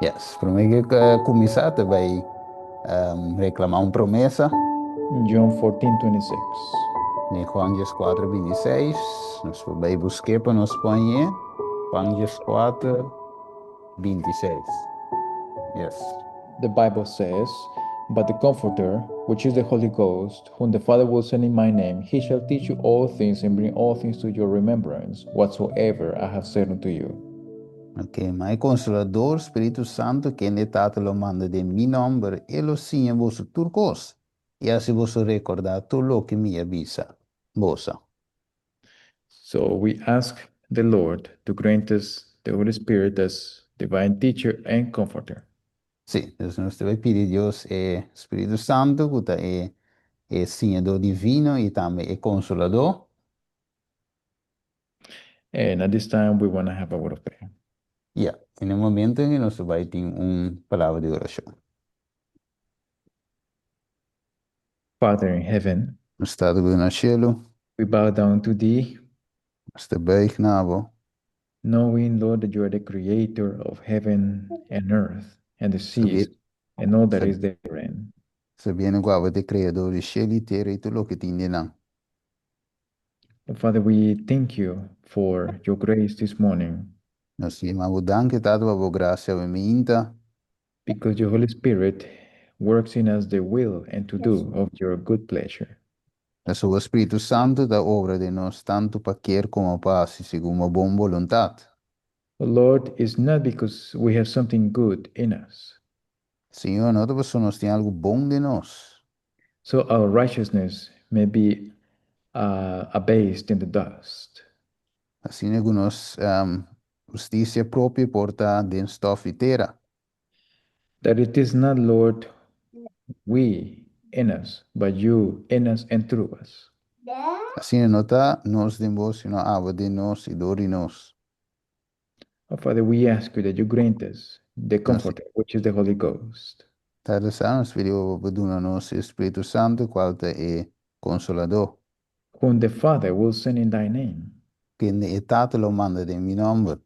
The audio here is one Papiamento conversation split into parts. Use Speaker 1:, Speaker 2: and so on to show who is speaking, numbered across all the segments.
Speaker 1: Yes, promé ku kuminsá ta bai reklamá un promesa.
Speaker 2: John 14:26.
Speaker 1: Den Juan 14, 26, nos por bai busk'é pa nos pon e. Juan 14, 26. Yes.
Speaker 2: The Bible says, But the Comforter, which is the Holy Ghost, whom the Father will send in my name, he shall teach you all things and bring all things to your remembrance, whatsoever I have said unto you.
Speaker 1: Ok, ma e Konsolador, Spiritu Santu, kende Tata lo manda den mi nòmber, e lo siña boso tur kos, i hasi boso rekordá tur loke mi a bisa boso.
Speaker 2: So we ask the Lord to grant us the Holy Spirit as divine teacher and comforter.
Speaker 1: Sí, dus nos ta bai pidi Dios e Spiritu Santu, ku ta e e siñadó divino i tambe e Konsoladó.
Speaker 2: And at this time we want to have a word of prayer.
Speaker 1: Ya, i na e momento ei nos ta bai tin un palabra di orashon.
Speaker 2: Father in heaven,
Speaker 1: Nos Tata ku ta na shelu,
Speaker 2: we bow down to thee,
Speaker 1: nos ta buig na bo,
Speaker 2: knowing, Lord, that you are the creator of heaven and earth and the seas and all that is therein.
Speaker 1: Sabiendo ku abo ta e Kreador di shelu i tera i tur loke tin den nan.
Speaker 2: Father, we thank you for your grace this morning.
Speaker 1: Nos ta yama bo danki, Tata, pa bo grasia awe mainta.
Speaker 2: Because your Holy Spirit works in us the will and to do of your good pleasure.
Speaker 1: Pasobra bo Spiritu Santu ta obra den nos tantu pa kier komo pa hasi segun bo bon boluntat.
Speaker 2: O Lord, is not because we have something good in us.
Speaker 1: Señor, no ta pasobra nos tin algu bon den nos.
Speaker 2: So our righteousness may be abased in the dust.
Speaker 1: Asina ku nos hustisia propio por ta den stòf di tera.
Speaker 2: That it is not, Lord, we in us, but you in us and through us.
Speaker 1: Asina no ta nos den bo, sino abo den nos i dor di nos.
Speaker 2: Oh, Father, we ask you that you grant us the Comforter, which is the Holy Ghost.
Speaker 1: Tata Santu, nos pidi bo pa bo duna nos e Spiritu Santu, kual ta e Konsoladó.
Speaker 2: Whom the Father will send in thy name.
Speaker 1: Kende e Tata lo manda den mi nòmber.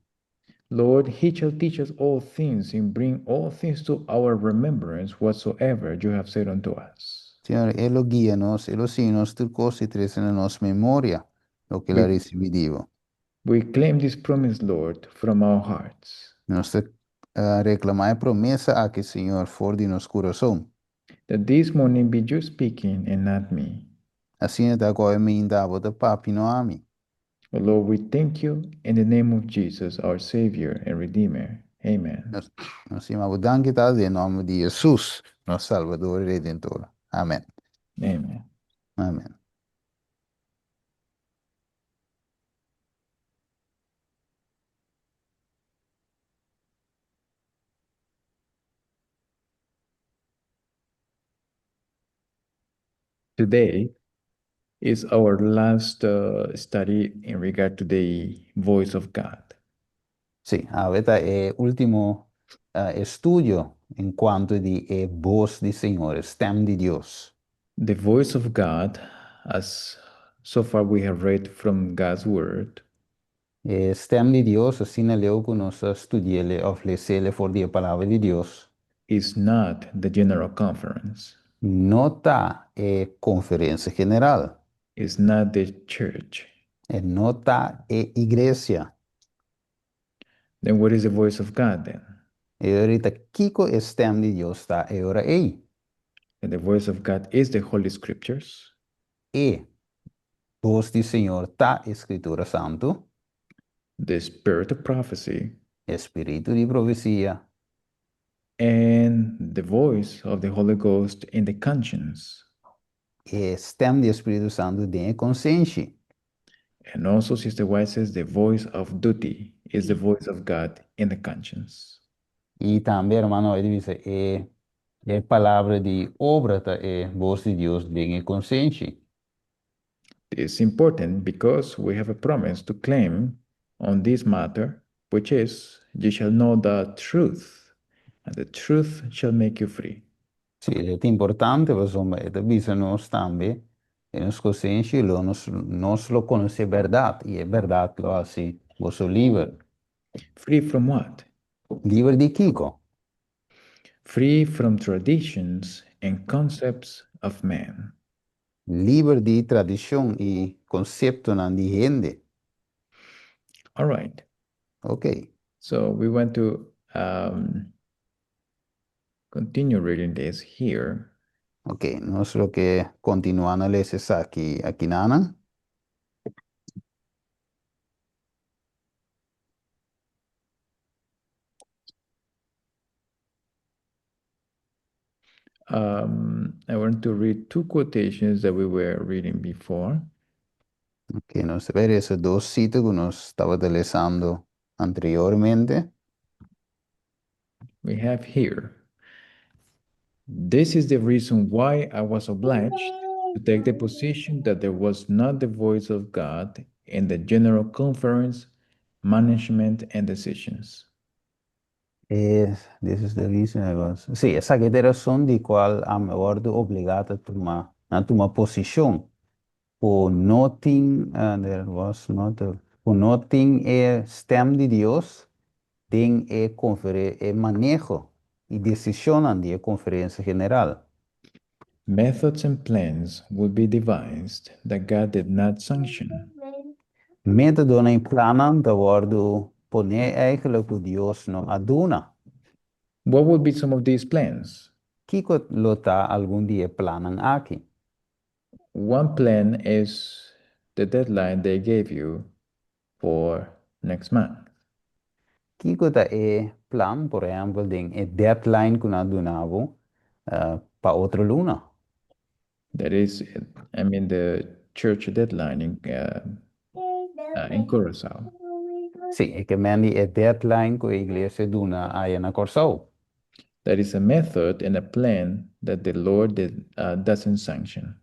Speaker 2: Lord, he shall teach us all things and bring all things to our remembrance whatsoever you have said unto us.
Speaker 1: Señor, e lo guia nos, e lo siña nos tur kos i trese na nos memoria loke el a risibí di bo.
Speaker 2: We claim this promise, Lord, from our hearts.
Speaker 1: Nos ta reklamá e promesa aki, Señor, for di nos kurason.
Speaker 2: That this morning be you speaking and not me.
Speaker 1: Asina ta ku awe mainta abo ta papia, no ami.
Speaker 2: O Lord, we thank you in the name of Jesus, our Savior and Redeemer. Amen.
Speaker 1: Nos yama bo danki ta den nòmber di Jesus, nos Salbador i Redentor. Amen.
Speaker 2: Amen.
Speaker 1: Amen.
Speaker 2: Today is our last study in regard to the voice of God.
Speaker 1: Sí, awe ta e último estudio en cuanto di e bos di Señor, e stem di Dios.
Speaker 2: The voice of God, as so far we have read from God's word.
Speaker 1: E stem di Dios, asina leu ku nos a studi'el òf les'el for di e Palabra di Dios.
Speaker 2: Is not the general conference.
Speaker 1: No ta e konferensia general.
Speaker 2: Is not the church.
Speaker 1: E no ta e iglesia.
Speaker 2: Then what is the voice of God then?
Speaker 1: E ora ei ta kiko e stem di Dios ta e ora ei?
Speaker 2: And the voice of God is the Holy Scriptures.
Speaker 1: E bos di Señor ta e Scritura Santu.
Speaker 2: The spirit of prophecy.
Speaker 1: E spiritu di profesia.
Speaker 2: And the voice of the Holy Ghost in the conscience.
Speaker 1: E stem di e Spiritu Santu den e konsenshi.
Speaker 2: And also Sister White says the voice of duty is the voice of God in the conscience.
Speaker 1: I tambe Hermano White bisa e e palabra di obra ta e bos di Dios den e konsenshi.
Speaker 2: This is important because we have a promise to claim on this matter, which is, Ye shall know the truth, and the truth shall make you free.
Speaker 1: Sí, e ta importante pasobra e ta bisa nos tambe. Den nos konsenshi lo nos nos lo konosé bèrdat, i e bèrdat lo hasi boso liber.
Speaker 2: Free from what?
Speaker 1: Liber di kiko?
Speaker 2: Free from traditions and concepts of men.
Speaker 1: Liber di tradishon i konseptonan di hende.
Speaker 2: All right.
Speaker 1: Ok.
Speaker 2: So we want to continue reading this here.
Speaker 1: Ok, nos lo ke kontinuá na lesa esaki akinanan.
Speaker 2: I want to read two quotations that we were reading before.
Speaker 1: Ok, nos ta bai lesa dos sita ku nos tabata lesando anteriormente.
Speaker 2: We have here. This is the reason why I was obliged to take the position that there was not the voice of God in the General Conference, management and decisions.
Speaker 1: E, this is the reason I was. Sí, esaki ta e rason di kual ami a wòrdu obligá ta tuma, na tuma posishon ku no tin, there was not a, ku no tin e stèm di Dios den e konfere, e maneho i desishonnan di e Konferensia General.
Speaker 2: Methods and plans would be devised that God did not sanction.
Speaker 1: Métodonan i plannan ta wòrdu poné eigenlijk ku Dios no a duna.
Speaker 2: What would be some of these plans?
Speaker 1: Kiko lo ta algun di e plannan aki?
Speaker 2: One plan is the deadline they gave you for next month.
Speaker 1: Kiko ta e plan, por ehèmpel, den e deadline ku nan a duna bo pa otro luna?
Speaker 2: That is, I mean the church deadline in in Curaçao.
Speaker 1: Sí, e ke men di e deadline ku e iglesia duna aya na Kòrsou.
Speaker 2: That is a method and a plan that the Lord did, doesn't sanction.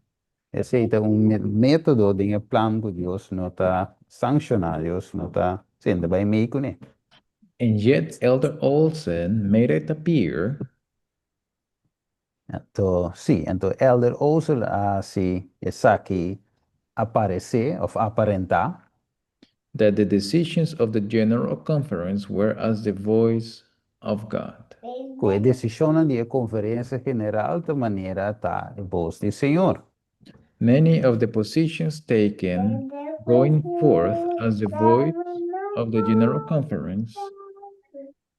Speaker 1: Esei ta un método den e plan ku Dios no ta sankshoná, Dios no ta sinta bai mei kuné.
Speaker 2: And yet Elder Olsen made it appear.
Speaker 1: Anto, sí, anto Elder Olsen a hasi esaki aparesé òf aparentá.
Speaker 2: That the decisions of the General Conference were as the voice of God.
Speaker 1: Ku e desishonnan di e Konferensia General ta manera ta e bos di Señor.
Speaker 2: Many of the positions taken going forth as the voice of the General Conference.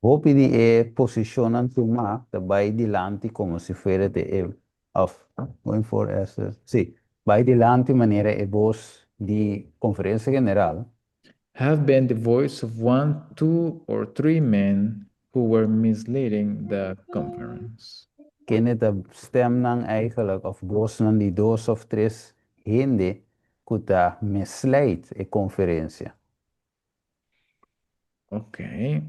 Speaker 1: Hopi di e posishonnan tumá ta bai dilanti komo si fuera di e, òf going forth as the, sí, bai dilanti manera e bos di Konferensia General.
Speaker 2: Have been the voice of one, two or three men who were misleading the conference.
Speaker 1: Kende ta stemnan eigenlijk òf bosnan di dos òf tres hende ku ta misleid e konferensia.
Speaker 2: Okay.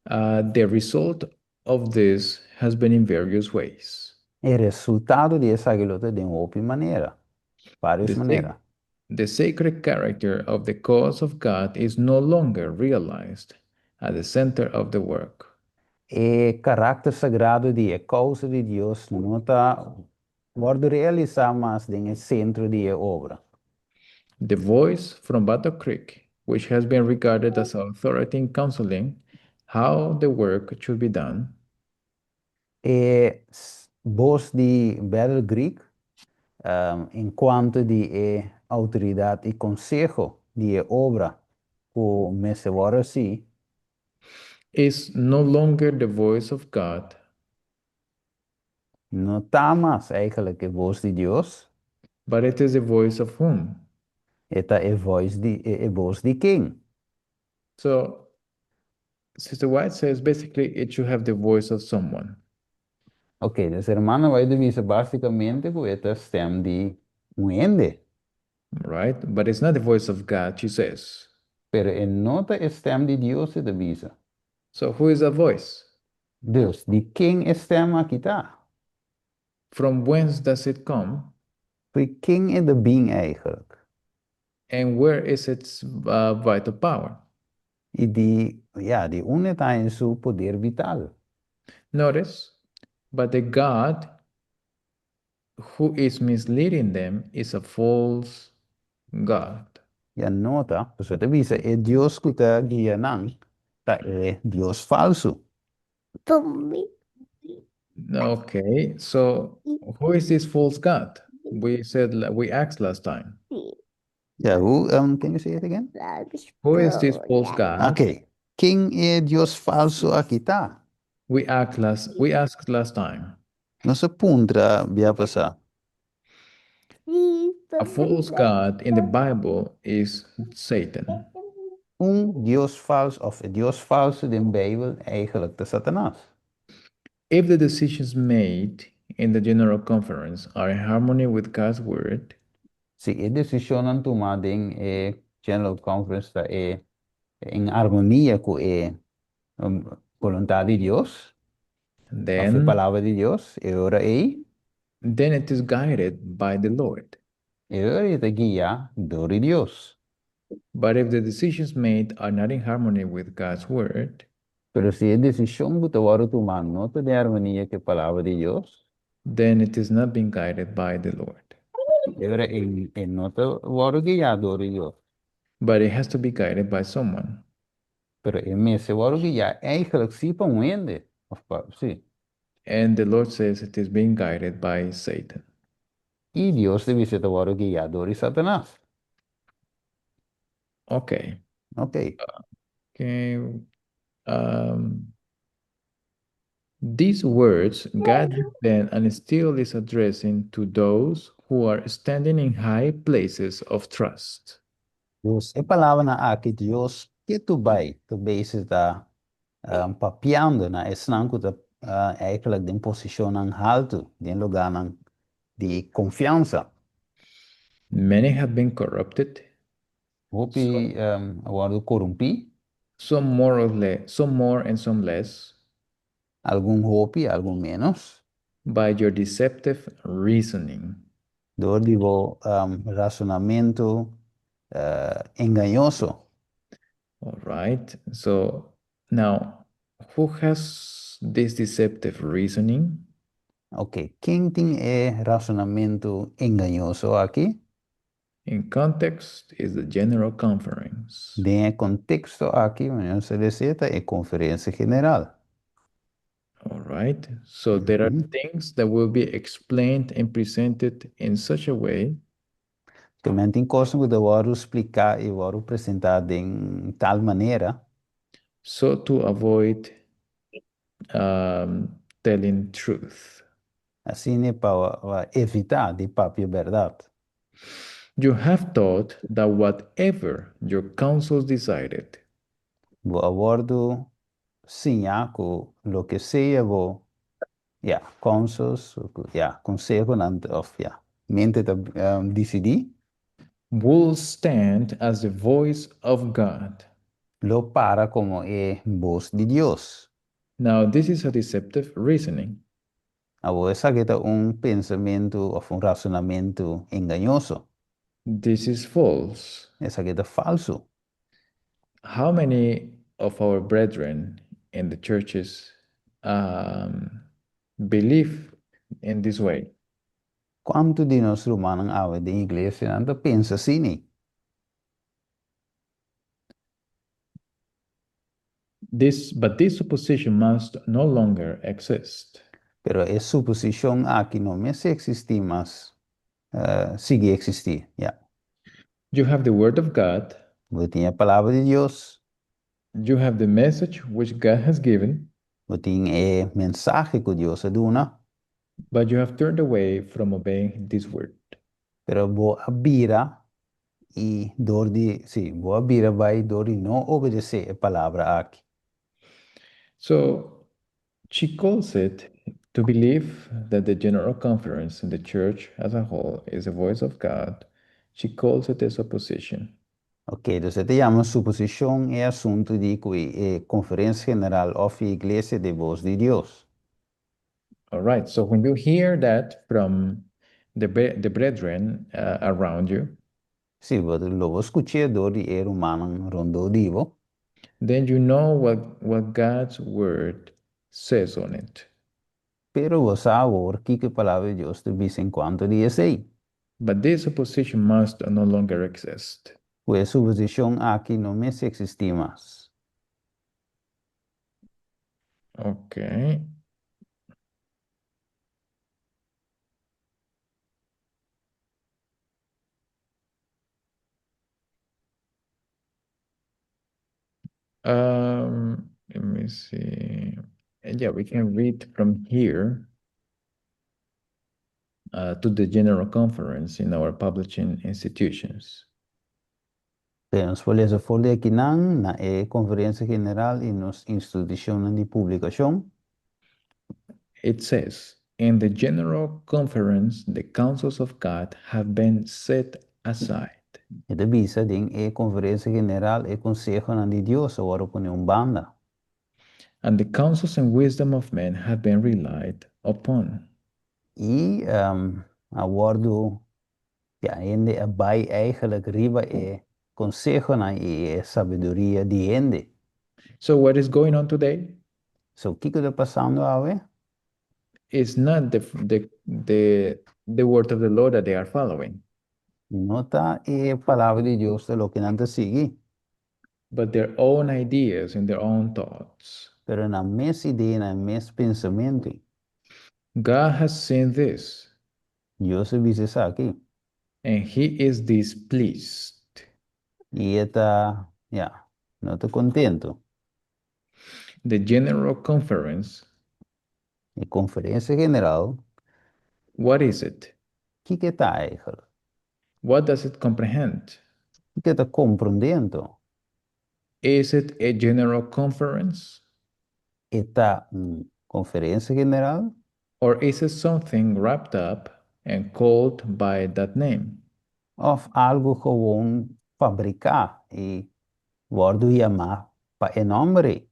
Speaker 2: The result of this has been in various ways.
Speaker 1: E resultado di esaki lo ta den hopi manera, varios manera.
Speaker 2: The sacred character of the cause of God is no longer realized at the center of the work.
Speaker 1: E karakter sagrado di e kousa di Dios no ta wòrdu realisá mas den e sentro di e obra.
Speaker 2: The voice from Battle Creek, which has been regarded as authority in counseling how the work should be done.
Speaker 1: E bos di Battle Creek en kuanto di e outoridat i konseho di e obra ku mester wòrdu hasi.
Speaker 2: Is no longer the voice of God.
Speaker 1: No ta mas eigenlijk e bos di Dios.
Speaker 2: But it is the voice of whom?
Speaker 1: E ta e voice di e bos di ken?
Speaker 2: So, Sister White says basically it should have the voice of someone.
Speaker 1: Ok, dus hermana White ta bisa basicamente ku e ta stem di un hende.
Speaker 2: Right? But it's not the voice of God, she says.
Speaker 1: Pero e no ta e stem di Dios, e ta bisa.
Speaker 2: So who is that voice?
Speaker 1: Dus, di ken e stem aki ta?
Speaker 2: From whence does it come?
Speaker 1: Fo'i ken e ta bin eigenlijk?
Speaker 2: And where is its vital power?
Speaker 1: I di, ya, di unda e ta haña su poder vital?
Speaker 2: Notice, but the God who is misleading them is a false God.
Speaker 1: Ya nota, pues ta bisa e Dios ku ta guia nan, ta e Dios falsu.
Speaker 2: Okay, so who is this false God? We asked last time.
Speaker 1: Yeah, who, can you say it again?
Speaker 2: Who is this false God?
Speaker 1: Ok. Ken e Dios falsu aki ta?
Speaker 2: We asked last time.
Speaker 1: Nos a puntra biaha pasá.
Speaker 2: A false God in the Bible is Satan.
Speaker 1: Un Dios falsu, òf Dios falsu den Beibel eigenlijk ta Satanas.
Speaker 2: If the decisions made in the General Conference are in harmony with God's word,
Speaker 1: Si e desishonnan tumá den e General Conference ta e in harmonia ku e boluntat di Dios, òf e palabra di Dios, e ora ei,
Speaker 2: then it is guided by the Lord.
Speaker 1: E ora ei ta guiá dor di Dios.
Speaker 2: But if the decisions made are not in harmony with God's word,
Speaker 1: Pero si e desishon ku ta wòrdu tumá no ta den harmonia ku e palabra di Dios,
Speaker 2: then it is not being guided by the Lord.
Speaker 1: E ora ei e no ta wòrdu guiá dor di Dios.
Speaker 2: But it has to be guided by someone.
Speaker 1: Pero e mester wòrdu guiá eigenlijk sí pa un hende. Òf pa, sí.
Speaker 2: And the Lord says it is being guided by Satan.
Speaker 1: I Dios ta bisa ta wòrdu guiá dor di Satanas.
Speaker 2: Okay.
Speaker 1: Ok.
Speaker 2: Okay. These words God has been and still is addressing to those who are standing in high places of trust.
Speaker 1: Dus e palabranan aki Dios ketu bai ta bezig ta papiando na esnan ku ta eigenlijk den posishonnan haltu, den lugánan di konfiansa.
Speaker 2: Many have been corrupted.
Speaker 1: Hopi a wòrdu korumpí.
Speaker 2: Some more or less, some more and some less.
Speaker 1: Algun hopi, algun ménos.
Speaker 2: By your deceptive reasoning.
Speaker 1: Dor di bo rasonamentu engañoso.
Speaker 2: All right. So now, who has this deceptive reasoning?
Speaker 1: Ok, ken tin e rasonamentu engañoso aki?
Speaker 2: In context is the General Conference.
Speaker 1: Den konteksto aki, nos ta ta e Konferensia General.
Speaker 2: All right. So there are things that will be explained and presented in such a way
Speaker 1: Tambe tin kos ku ta wòrdu spliká i wòrdu presentá di tal manera
Speaker 2: so to avoid telling truth.
Speaker 1: Asina pa evitá di papia bèrdat.
Speaker 2: You have taught that whatever your councils decided,
Speaker 1: Bo a wòrdu siñá ku loke sea bo, ja, councils, ja, konsehonan òf ja, mente ta disidí,
Speaker 2: will stand as the voice of God.
Speaker 1: Lo para komo e bos di Dios.
Speaker 2: Now, this is a deceptive reasoning.
Speaker 1: Awor esaki ta un pensamentu òf un rasonamentu engañoso.
Speaker 2: This is false.
Speaker 1: Esaki ta falsu.
Speaker 2: How many of our brethren in the churches believe in this way?
Speaker 1: Kuantu di nos rumannan awe den iglesia ta pensa asina?
Speaker 2: But this supposition must no longer exist.
Speaker 1: Pero e suposishon aki no mester eksistí mas, sigui eksistí. Ja.
Speaker 2: You have the word of God,
Speaker 1: Bo tin e palabra di Dios,
Speaker 2: you have the message which God has given,
Speaker 1: bo tin e mensahe ku Dios a duna,
Speaker 2: but you have turned away from obeying this word.
Speaker 1: Pero bo a bira i dor di, sí, bo a bira bai dor di no obedesé e palabra aki.
Speaker 2: So she calls it to believe that the General Conference and the church as a whole is the voice of God. She calls it a supposition.
Speaker 1: Ok, dus e ta yama suposishon e asuntu di ku e Konferensia General òf iglesia ta e bos di Dios.
Speaker 2: All right. So when you hear that from the brethren around you,
Speaker 1: Sí, bo lo skucha dor di e rumannan rondó di bo.
Speaker 2: Then you know what God's word says on it.
Speaker 1: Pero bo sa awor kiko e Palabra di Dios ta bisa enkuanto di esei.
Speaker 2: But this supposition must no longer exist.
Speaker 1: Ku e suposishon aki no mester eksistí mas.
Speaker 2: Okay. Let me see. Yeah, we can read from here to the General Conference in our publishing institutions.
Speaker 1: Nos por lesa for di akinan na e Konferensia General i nos institushonnan di publikashon.
Speaker 2: It says, In the General Conference, the counsels of God have been set aside.
Speaker 1: E ta bisa, Den e Konferensia General e konsehonan di Dios a wòrdu pone un banda.
Speaker 2: And the counsels and wisdom of men have been relied upon.
Speaker 1: I a wòrdu, ya, hende a bai eigenlijk riba e konsehonan i e sabiduria di hende.
Speaker 2: So what is going on today?
Speaker 1: So kiko ta pasando awe?
Speaker 2: It's not the word of the Lord that they are following.
Speaker 1: No ta e palabra di Dios ta loke nan ta sigui.
Speaker 2: But their own ideas and their own thoughts.
Speaker 1: Pero nan mes idea, nan mes pensamentu.
Speaker 2: God has seen this.
Speaker 1: Dios a bisa esaki.
Speaker 2: And he is displeased.
Speaker 1: I e ta, ya, no ta kontentu.
Speaker 2: The General Conference.
Speaker 1: E Konferensia General.
Speaker 2: What is it?
Speaker 1: Kiko e ta eigenlijk?
Speaker 2: What does it comprehend?
Speaker 1: Kiko e ta komprondé anto?
Speaker 2: Is it a general conference?
Speaker 1: E ta un konferensia general?
Speaker 2: Or is it something wrapped up and called by that name?
Speaker 1: Òf algu gewoon fabriká i wòrdu yamá pa e nòmber ei?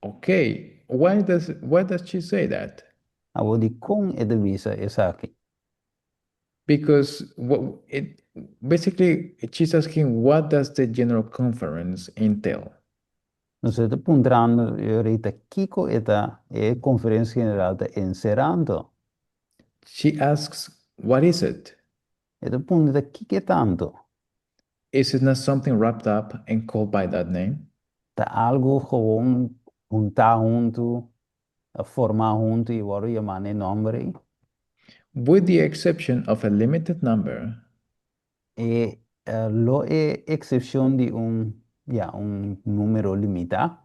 Speaker 2: Okay, why does she say that?
Speaker 1: Awor dikon e ta bisa esaki?
Speaker 2: Because what it basically she's asking, what does the general conference entail?
Speaker 1: Nos ta puntrando ahorita kiko e ta e konferensia general ta enserando.
Speaker 2: She asks, what is it?
Speaker 1: E ta puntra kiko e ta anto.
Speaker 2: Is it not something wrapped up and called by that name?
Speaker 1: Ta algu gewoon huntá huntu, formá huntu i wòrdu yamá na e nòmber ei.
Speaker 2: With the exception of a limited number,
Speaker 1: E lo e eksepshon di un, ya, un número limitá.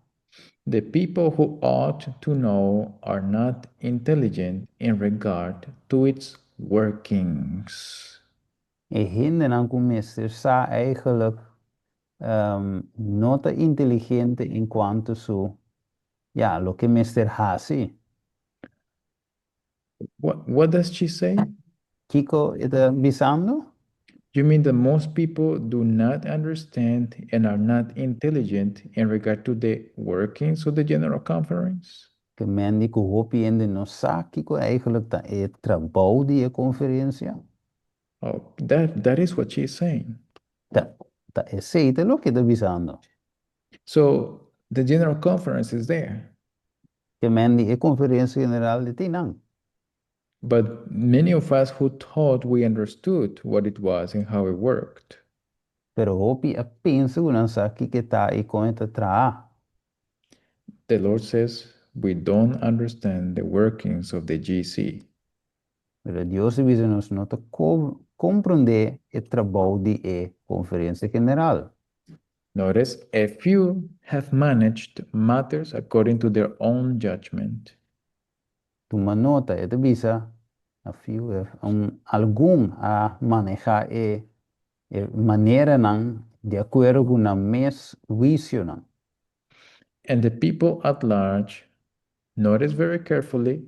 Speaker 2: The people who ought to know are not intelligent in regard to its workings.
Speaker 1: E hendenan ku mester sa eigenlijk no ta inteligente en kuanto su, ya, loke mester hasi.
Speaker 2: What does she say?
Speaker 1: Kiko e ta bisando?
Speaker 2: You mean that most people do not understand and are not intelligent in regard to the workings of the General Conference?
Speaker 1: Ke men di ku hopi hende no sa kiko eigenlijk ta e trabou di e konferensia?
Speaker 2: Oh, that is what she's saying.
Speaker 1: Ta esei ta loke e ta bisando.
Speaker 2: So the General Conference is there.
Speaker 1: Ke men di e konferensia general di tin nan.
Speaker 2: But many of us who thought we understood what it was and how it worked,
Speaker 1: Pero hopi a pensa ku nan sa kiko e ta i kon e ta traha.
Speaker 2: The Lord says we don't understand the workings of the GC.
Speaker 1: Pero Dios ta bisa nos no ta komprondé e trabou di e konferensia general.
Speaker 2: Notice, a few have managed matters according to their own judgment.
Speaker 1: Tuma nota, e ta bisa, a few have, un, algun a manehá e e maneranan di akuerdo ku nan mes huisionan.
Speaker 2: And the people at large, notice very carefully,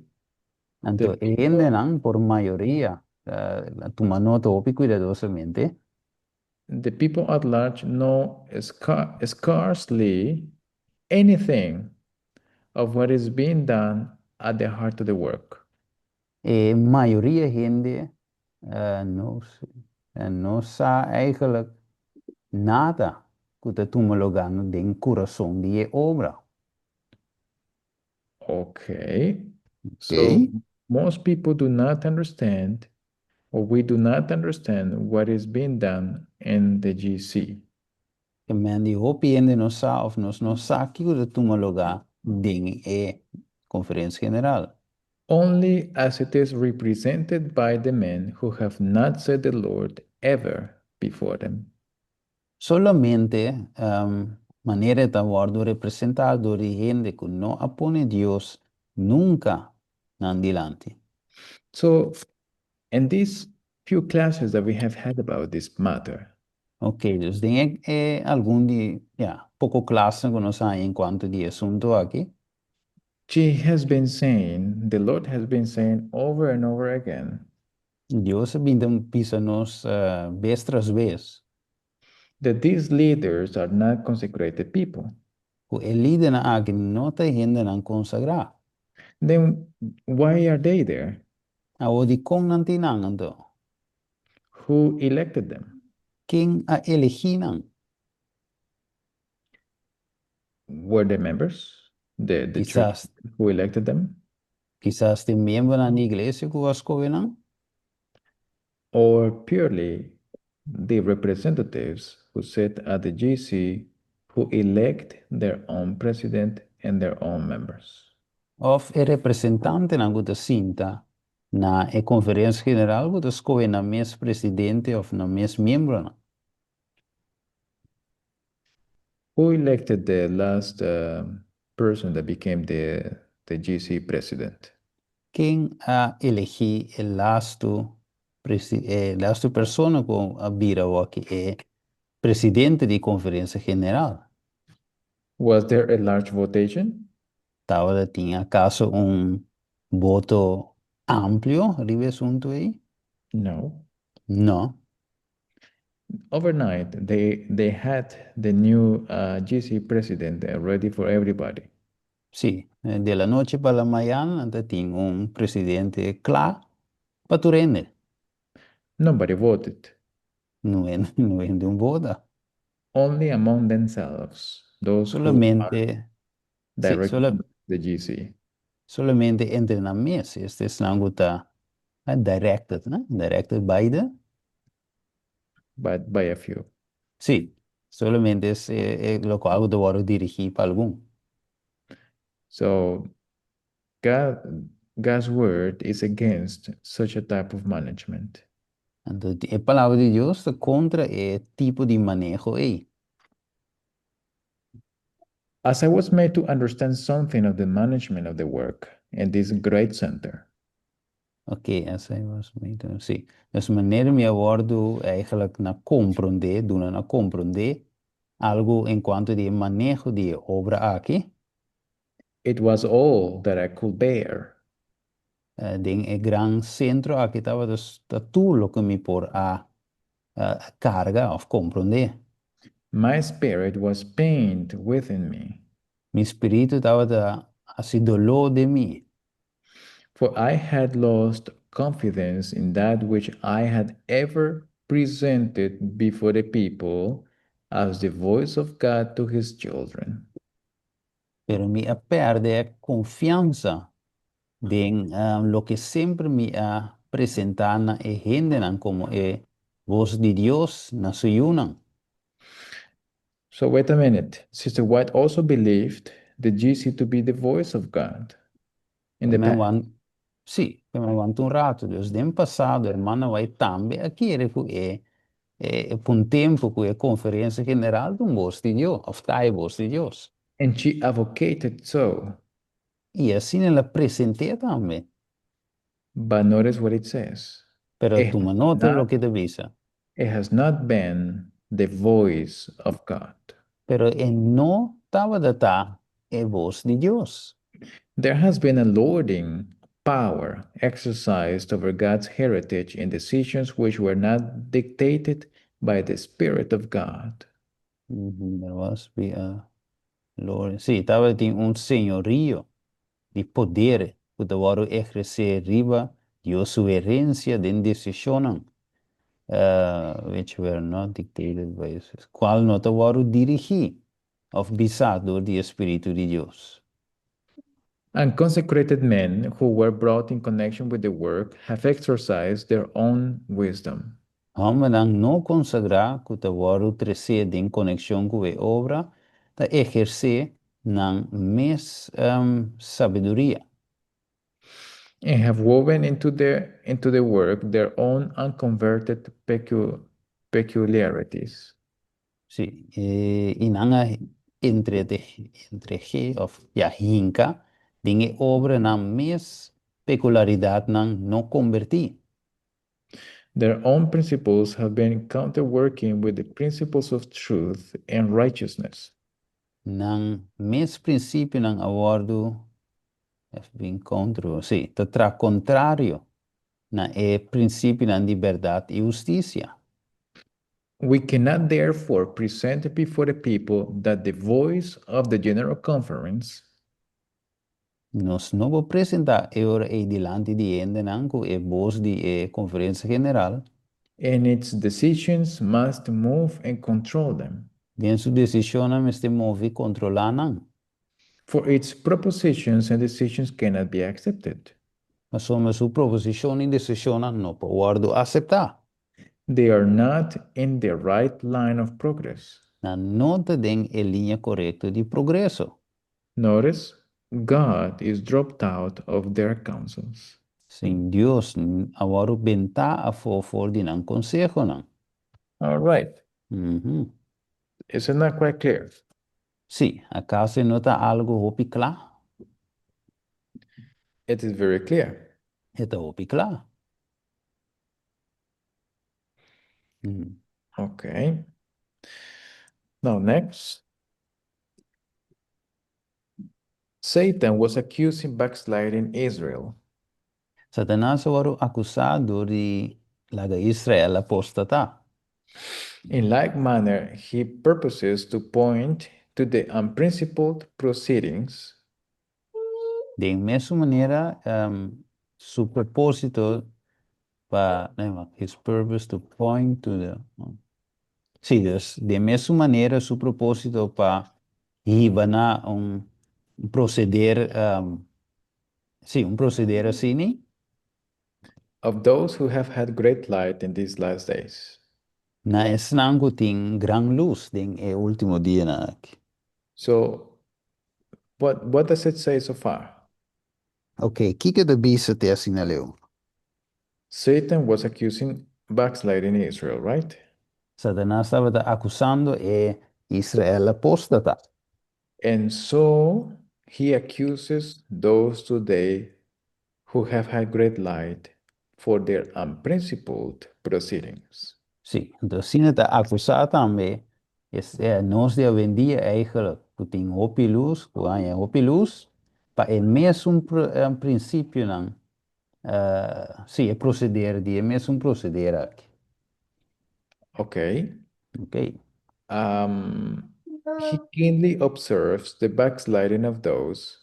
Speaker 1: Anto e hendenan por mayoria, tuma nota hopi kuidadosamente.
Speaker 2: The people at large know scarcely anything of what is being done at the heart of the work.
Speaker 1: E mayoria hende no sa eigenlijk nada ku ta tuma lugá den kurason di e obra.
Speaker 2: Okay. So
Speaker 1: Ok?
Speaker 2: most people do not understand, or we do not understand what is being done in the GC.
Speaker 1: Ke men di hopi hende no sa òf nos no sa kiko ta tuma lugá den e Konferensia General.
Speaker 2: Only as it is represented by the men who have not set the Lord ever before them.
Speaker 1: Solamente manera e ta wòrdu representá dor di hende ku no a pone Dios nunka nan dilanti.
Speaker 2: So, in these few classes that we have had about this matter,
Speaker 1: Ok, dus den e algun di, ya, poko klasnan ku nos haña enkuanto di e asuntu aki.
Speaker 2: She has been saying, the Lord has been saying over and over again.
Speaker 1: Dios a bin ta bisa nos bes tras bes.
Speaker 2: That these leaders are not consecrated people.
Speaker 1: Ku e lidernan aki no ta hendenan konsagrá.
Speaker 2: Then why are they there?
Speaker 1: Awor dikon nan tin nan anto?
Speaker 2: Who elected them?
Speaker 1: Ken a elegí nan?
Speaker 2: Were the members, the church
Speaker 1: Kisas,
Speaker 2: who elected them?
Speaker 1: Kisas tin miembronan di iglesia ku a skohe nan?
Speaker 2: Or purely the representatives who sit at the GC who elect their own president and their own members?
Speaker 1: Òf e representantenan ku ta sinta na e konferensia general ku ta skohe nan mes presidente òf nan mes miembronan?
Speaker 2: Who elected the last person that became the GC president?
Speaker 1: Ken a elegí e lastu e lastu persona ku a bira awor e presidente di konferensia general?
Speaker 2: Was there a large votation?
Speaker 1: Tabata tin akaso un voto amplio riba e asuntu ei?
Speaker 2: No.
Speaker 1: No.
Speaker 2: Overnight, they had the new GC president ready for everybody.
Speaker 1: Sí, de la noche pa la mañana nan ta tin un presidente kla pa tur hende.
Speaker 2: Nobody voted.
Speaker 1: No no hende un vota.
Speaker 2: Only among themselves, those who are
Speaker 1: Solamente, sí,
Speaker 2: directed
Speaker 1: sola,
Speaker 2: the GC.
Speaker 1: Solamente entre nan mes, este esnan ku ta directed, ne? Directed by the
Speaker 2: But by a few.
Speaker 1: Sí, solamente es lokual ku ta wòrdu dirigí pa algun.
Speaker 2: So God's word is against such a type of management.
Speaker 1: Anto e Palabra di Dios ta kontra e tipo di maneho ei.
Speaker 2: As I was made to understand something of the management of the work in this great center,
Speaker 1: Ok, as I was made to, sí. Dus manera mi a wòrdu eigenlijk na komprondé, duna na komprondé algu enkuanto di e maneho di e obra aki.
Speaker 2: It was all that I could bear.
Speaker 1: Den e gran sentro aki tabata ta tur loke mi por a karga òf komprondé.
Speaker 2: My spirit was pained within me.
Speaker 1: Mi spiritu tabata hasi doló den mi.
Speaker 2: For I had lost confidence in that which I had ever presented before the people as the voice of God to his children.
Speaker 1: Pero mi a pèrdè konfiansa den loke semper mi a presentá na e hendenan komo e bos di Dios na su yunan.
Speaker 2: So wait a minute. Sister White also believed the GC to be the voice of God in the
Speaker 1: Men
Speaker 2: past.
Speaker 1: wan, sí, men wanta un ratu. Dus den pasado, hermana White tambe a kere ku e e pa un tempu ku e konferensia general ta un bos di Dios, òf ta e bos di Dios.
Speaker 2: And she advocated so.
Speaker 1: I asina el a present'é tambe.
Speaker 2: But notice what it says.
Speaker 1: Pero
Speaker 2: It
Speaker 1: tuma
Speaker 2: has
Speaker 1: nota
Speaker 2: not,
Speaker 1: loke ta bisa.
Speaker 2: It has not been the voice of God.
Speaker 1: Pero e no tabata ta e bos di Dios.
Speaker 2: There has been a lording power exercised over God's heritage in decisions which were not dictated by the Spirit of God.
Speaker 1: There was be a lord. Sí, tabatin un señorío di poder ku ta wòrdu ehersé riba Dios su herensia den desishonnan which were not dictated by the kual no ta wòrdu dirigí òf bisá dor di e Spiritu di Dios.
Speaker 2: Unconsecrated men who were brought in connection with the work have exercised their own wisdom.
Speaker 1: Hòmbernan no konsagrá ku ta wòrdu tresé den konekshon ku e obra ta ehersé nan mes sabiduria.
Speaker 2: And have woven into the work their own unconverted peculiarities.
Speaker 1: Sí, i nan a entreg'é òf ya hinka den e obra nan mes pekularidatnan no kombertí.
Speaker 2: Their own principles have been counterworking with the principles of truth and righteousness.
Speaker 1: Nan mes prinsipionan a wòrdu have been counter, sí, ta traha kontrario na e prinsipionan di bèrdat i hustisia.
Speaker 2: We cannot therefore present before the people that the voice of the General Conference
Speaker 1: Nos no por presentá e ora ei dilanti di hendenan ku e bos di e Konferensia General
Speaker 2: and its decisions must move and control them.
Speaker 1: Den su desishonnan mester move i kontrolá nan.
Speaker 2: For its propositions and decisions cannot be accepted.
Speaker 1: Pasobra su proposishon i desishonnan no por wòrdu aseptá.
Speaker 2: They are not in the right line of progress.
Speaker 1: Nan no ta den e liña korekto di progreso.
Speaker 2: Notice, God is dropped out of their counsels.
Speaker 1: Sí, Dios a wòrdu bentá afó for di nan konsehonan.
Speaker 2: All right. Is it not quite clear?
Speaker 1: Sí, akaso no ta algu hopi kla?
Speaker 2: It is very clear.
Speaker 1: E ta hopi kla.
Speaker 2: Okay. Now, next. Satan was accusing backsliding Israel.
Speaker 1: Satanas a wòrdu akusá di laga Israel apostatá.
Speaker 2: In like manner, he purposes to point to the unprincipled proceedings
Speaker 1: Di mesun manera, su propósito pa, nee, his purpose to point to the. Sí, dus, di mesun manera, su propósito pa hiba na un proseder, sí, un proseder asina, ne?
Speaker 2: Of those who have had great light in these last days.
Speaker 1: Na esnan ku tin gran lus den e último dianan aki.
Speaker 2: So, what does it say so far?
Speaker 1: Ok, kiko e ta bisa te asina leu?
Speaker 2: Satan was accusing backsliding Israel, right?
Speaker 1: Satanas tabata akusando e Israel apóstata.
Speaker 2: And so he accuses those today who have had great light for their unprincipled proceedings.
Speaker 1: Sí, anto asina e ta akusá tambe nos di awendia eigenlijk ku tin hopi lus, ku haña hopi lus, pa e mesun prinsipionan, sí, e proseder di e mesun proseder aki.
Speaker 2: Okay.
Speaker 1: Ok.
Speaker 2: He keenly observes the backsliding of those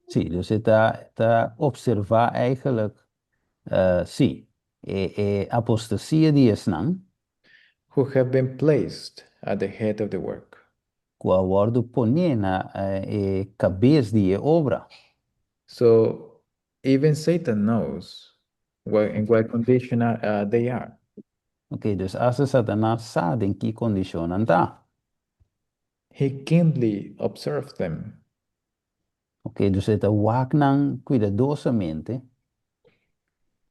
Speaker 1: Sí, dus e ta opservá eigenlijk, sí, e apostasia di esnan
Speaker 2: who have been placed at the head of the work.
Speaker 1: Ku a wòrdu poné na e kabes di e obra.
Speaker 2: So even Satan knows in what condition they are.
Speaker 1: Ok, dus asta Satanas sa den ki kondishon nan ta.
Speaker 2: He keenly observes them.
Speaker 1: Ok, dus e ta wak nan kuidadosamente.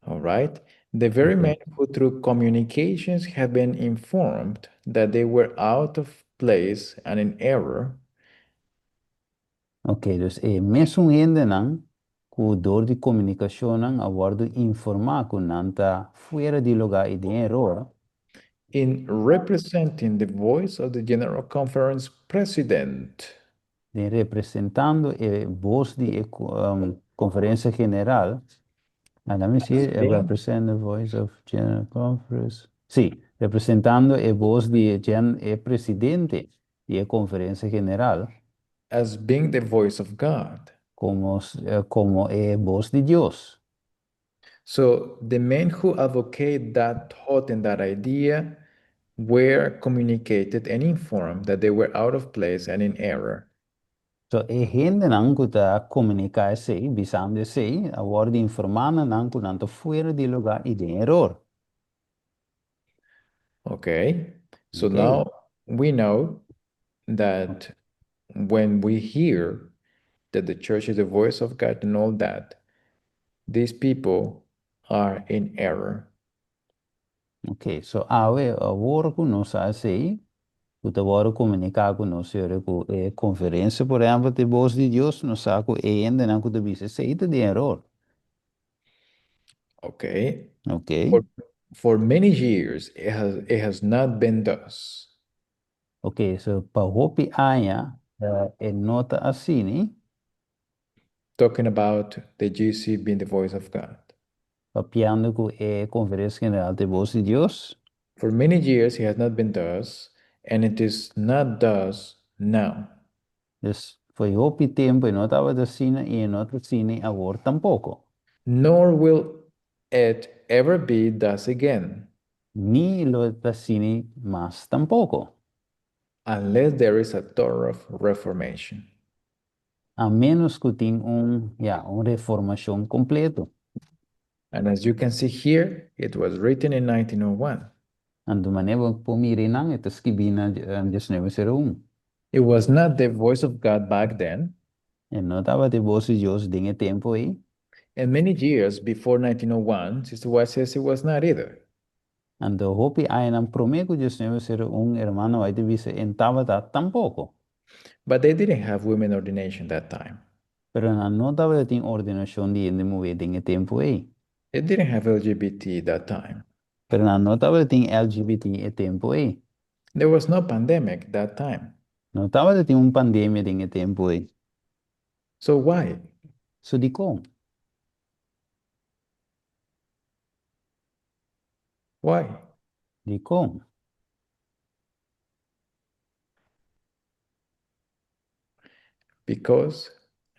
Speaker 2: All right. The very men who through communications have been informed that they were out of place and in error
Speaker 1: Ok, dus e mesun hendenan ku dor di komunikashonnan a wòrdu informá ku nan ta fuera di lugá i den eror.
Speaker 2: In representing the voice of the General Conference President
Speaker 1: Den representando e bos di e Konferensia General. Ah, let me see, represent the voice of General Conference. Sí, representando e bos di e presidente di e Konferensia General
Speaker 2: as being the voice of God.
Speaker 1: Komo e bos di Dios.
Speaker 2: So the men who advocate that thought and that idea were communicated and informed that they were out of place and in error.
Speaker 1: So e hendenan ku ta komuniká esei, bisando esei, a wòrdu informá na nan ku nan ta fuera di lugá i den eror.
Speaker 2: Okay, so
Speaker 1: Okay.
Speaker 2: now we know that when we hear that the church is the voice of God and all that, these people are in error.
Speaker 1: Okay, so awe awor ku nos sa esei, ku ta wòrdu komuniká ku nos yora ku e konferensia, por ehèmpel, ta e bos di Dios, nos sa ku e hendenan ku ta bisa esei ta den eror.
Speaker 2: Okay.
Speaker 1: Okay.
Speaker 2: For many years it has not been thus.
Speaker 1: Okay, so pa hopi aña e no ta asina.
Speaker 2: Talking about the GC being the voice of God.
Speaker 1: Papiando ku e konferensia general ta e bos di Dios.
Speaker 2: For many years it has not been thus, and it is not thus now.
Speaker 1: Dus for hopi tempu e no tabata asina i e no ta asina awor tampoko.
Speaker 2: Nor will it ever be thus again.
Speaker 1: Ni lo ta asina mas tampoko.
Speaker 2: Unless there is a thorough reformation.
Speaker 1: A ménos ku tin un, ja, un reformashon kompleto.
Speaker 2: And as you can see here, it was written in 1901.
Speaker 1: Anto manera bo por mira einan, e ta skibí na 1901.
Speaker 2: It was not the voice of God back then.
Speaker 1: E no tabata e bos di Dios den e tempu ei.
Speaker 2: And many years before 1901, Sister White says it was not either.
Speaker 1: Anto hopi añanan promé ku 1901, Hermana White a bisa e no tabata tampoko.
Speaker 2: But they didn't have women ordination that time.
Speaker 1: Pero nan no tabatin ordenashon di hende muhé den e tempu ei.
Speaker 2: They didn't have LGBT that time.
Speaker 1: Pero nan no tabatin LGBT e tempu ei.
Speaker 2: There was no pandemic that time.
Speaker 1: No tabatin un pandemia den e tempu ei.
Speaker 2: So why?
Speaker 1: So dikon?
Speaker 2: Why?
Speaker 1: Dikon?
Speaker 2: Because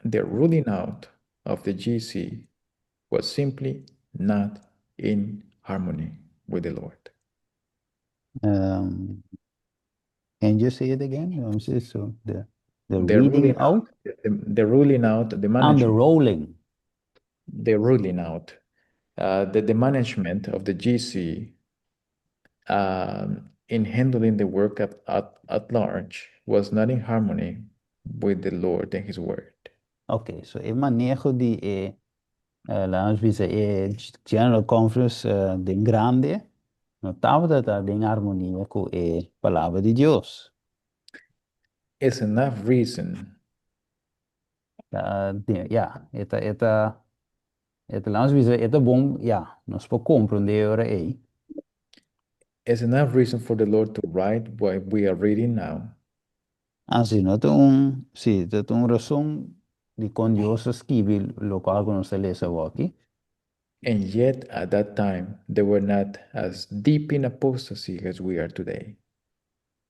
Speaker 2: the ruling out of the GC was simply not in harmony with the Lord.
Speaker 1: Can you say it again? Say so the
Speaker 2: The
Speaker 1: reading
Speaker 2: ruling
Speaker 1: out?
Speaker 2: The ruling out, the
Speaker 1: And the
Speaker 2: management.
Speaker 1: Rolling.
Speaker 2: The ruling out. The management of the GC in handling the work at large was not in harmony with the Lord and His Word.
Speaker 1: Ok, so e maneho di e, laten we bisa, e General Conference den grandi, no tabata den armonia ku e palabra di Dios.
Speaker 2: It's enough reason
Speaker 1: Ja, e ta, laten we bisa, e ta bon, ja, nos por komprondé ora ei.
Speaker 2: It's enough reason for the Lord to write what we are reading now.
Speaker 1: Ah, si, no tin un, si, tin un rason di kon Dios a skirbi loke nos ta lesa aki.
Speaker 2: And yet, at that time, they were not as deep in apostasy as we are today.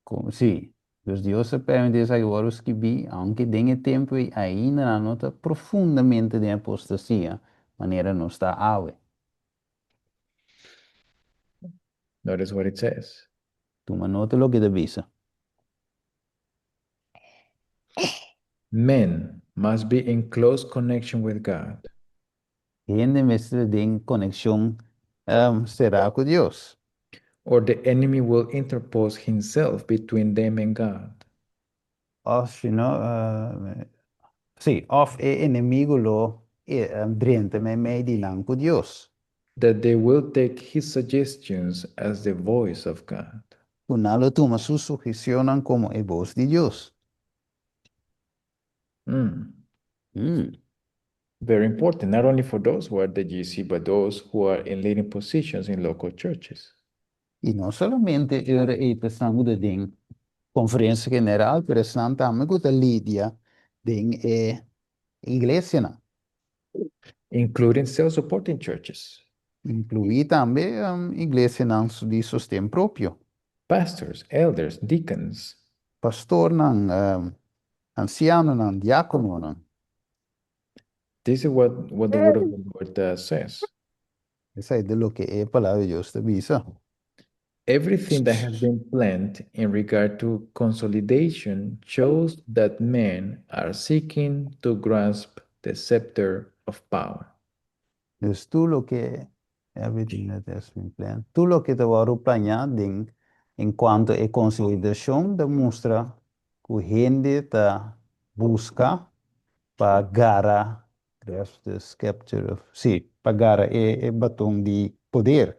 Speaker 1: Komo, si, dus Dios a permití esaki wòrdu skirbí, aunke den e tempu ainda no ta profundamente den apostasia, manera nos ta awe.
Speaker 2: Notice what it says.
Speaker 1: Tuma nota loke e ta bisa.
Speaker 2: Men must be in close connection with God
Speaker 1: Hende mester den konekshon será ku Dios.
Speaker 2: Or the enemy will interpose himself between them and God.
Speaker 1: Òf si no, si, òf e enemigu lo drenta meimei di nan ku Dios.
Speaker 2: That they will take his suggestions as the voice of God.
Speaker 1: Ku nan lo tuma su sugestionnan komo e bos di Dios.
Speaker 2: Very important, not only for those who are the GC, but those who are in leading positions in local churches.
Speaker 1: I no solamente e esnan den konferensia general, pero esnan tambe ku ta lider den e iglesianan.
Speaker 2: Including self-supporting churches.
Speaker 1: Inkluí tambe iglesianan di sosten propio.
Speaker 2: Pastors, elders, deacons.
Speaker 1: Pastornan, ansianonan, diákononan.
Speaker 2: This is what the word of the Lord says.
Speaker 1: Esaki ta loke e palabra di Dios ta bisa.
Speaker 2: Everything that has been planned in regard to consolidation shows that men are seeking to grasp the scepter of power.
Speaker 1: Dus tur loke, everything that has been planned, tur loke ta wòrdu planeá den en kuanto e konsolidashon ta mustra ku hende ta buska pa gara, grasp the scepter of, sí, pa gara e baton di poder.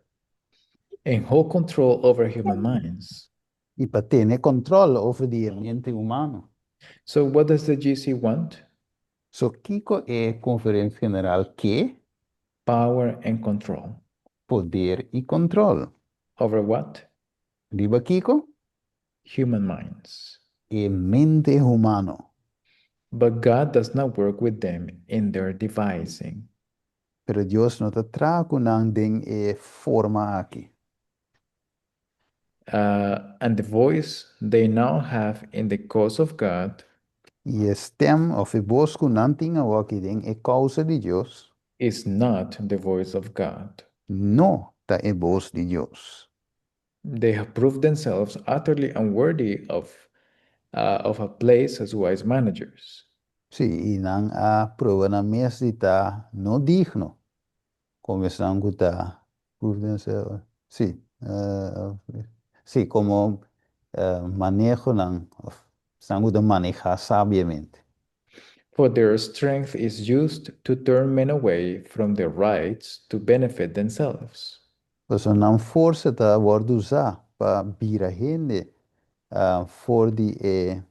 Speaker 2: And hold control over human minds.
Speaker 1: I pa tene kòntròl over di e mente humano.
Speaker 2: So what does the GC want?
Speaker 1: So kiko e Konferensia General ke?
Speaker 2: Power and control.
Speaker 1: Poder i kòntròl.
Speaker 2: Over what?
Speaker 1: Riba kiko?
Speaker 2: Human minds.
Speaker 1: E mente humano.
Speaker 2: But God does not work with them in their devising.
Speaker 1: Pero Dios no ta traha ku nan den e forma aki.
Speaker 2: And the voice they now have in the cause of God.
Speaker 1: I e stem òf e bos ku nan tin awoki den e kousa di Dios.
Speaker 2: Is not the voice of God.
Speaker 1: No ta e bos di Dios.
Speaker 2: They have proved themselves utterly unworthy of of a place as wise managers.
Speaker 1: Sí, i nan a prueba nan mes di ta no digno komo esnan ku ta prove themselves, sí, sí, komo manehonan òf esnan ku ta manehá sabiamente.
Speaker 2: For their strength is used to turn men away from their rights to benefit themselves.
Speaker 1: Pasobra nan forsa ta wòrdu usá pa bira hende for di e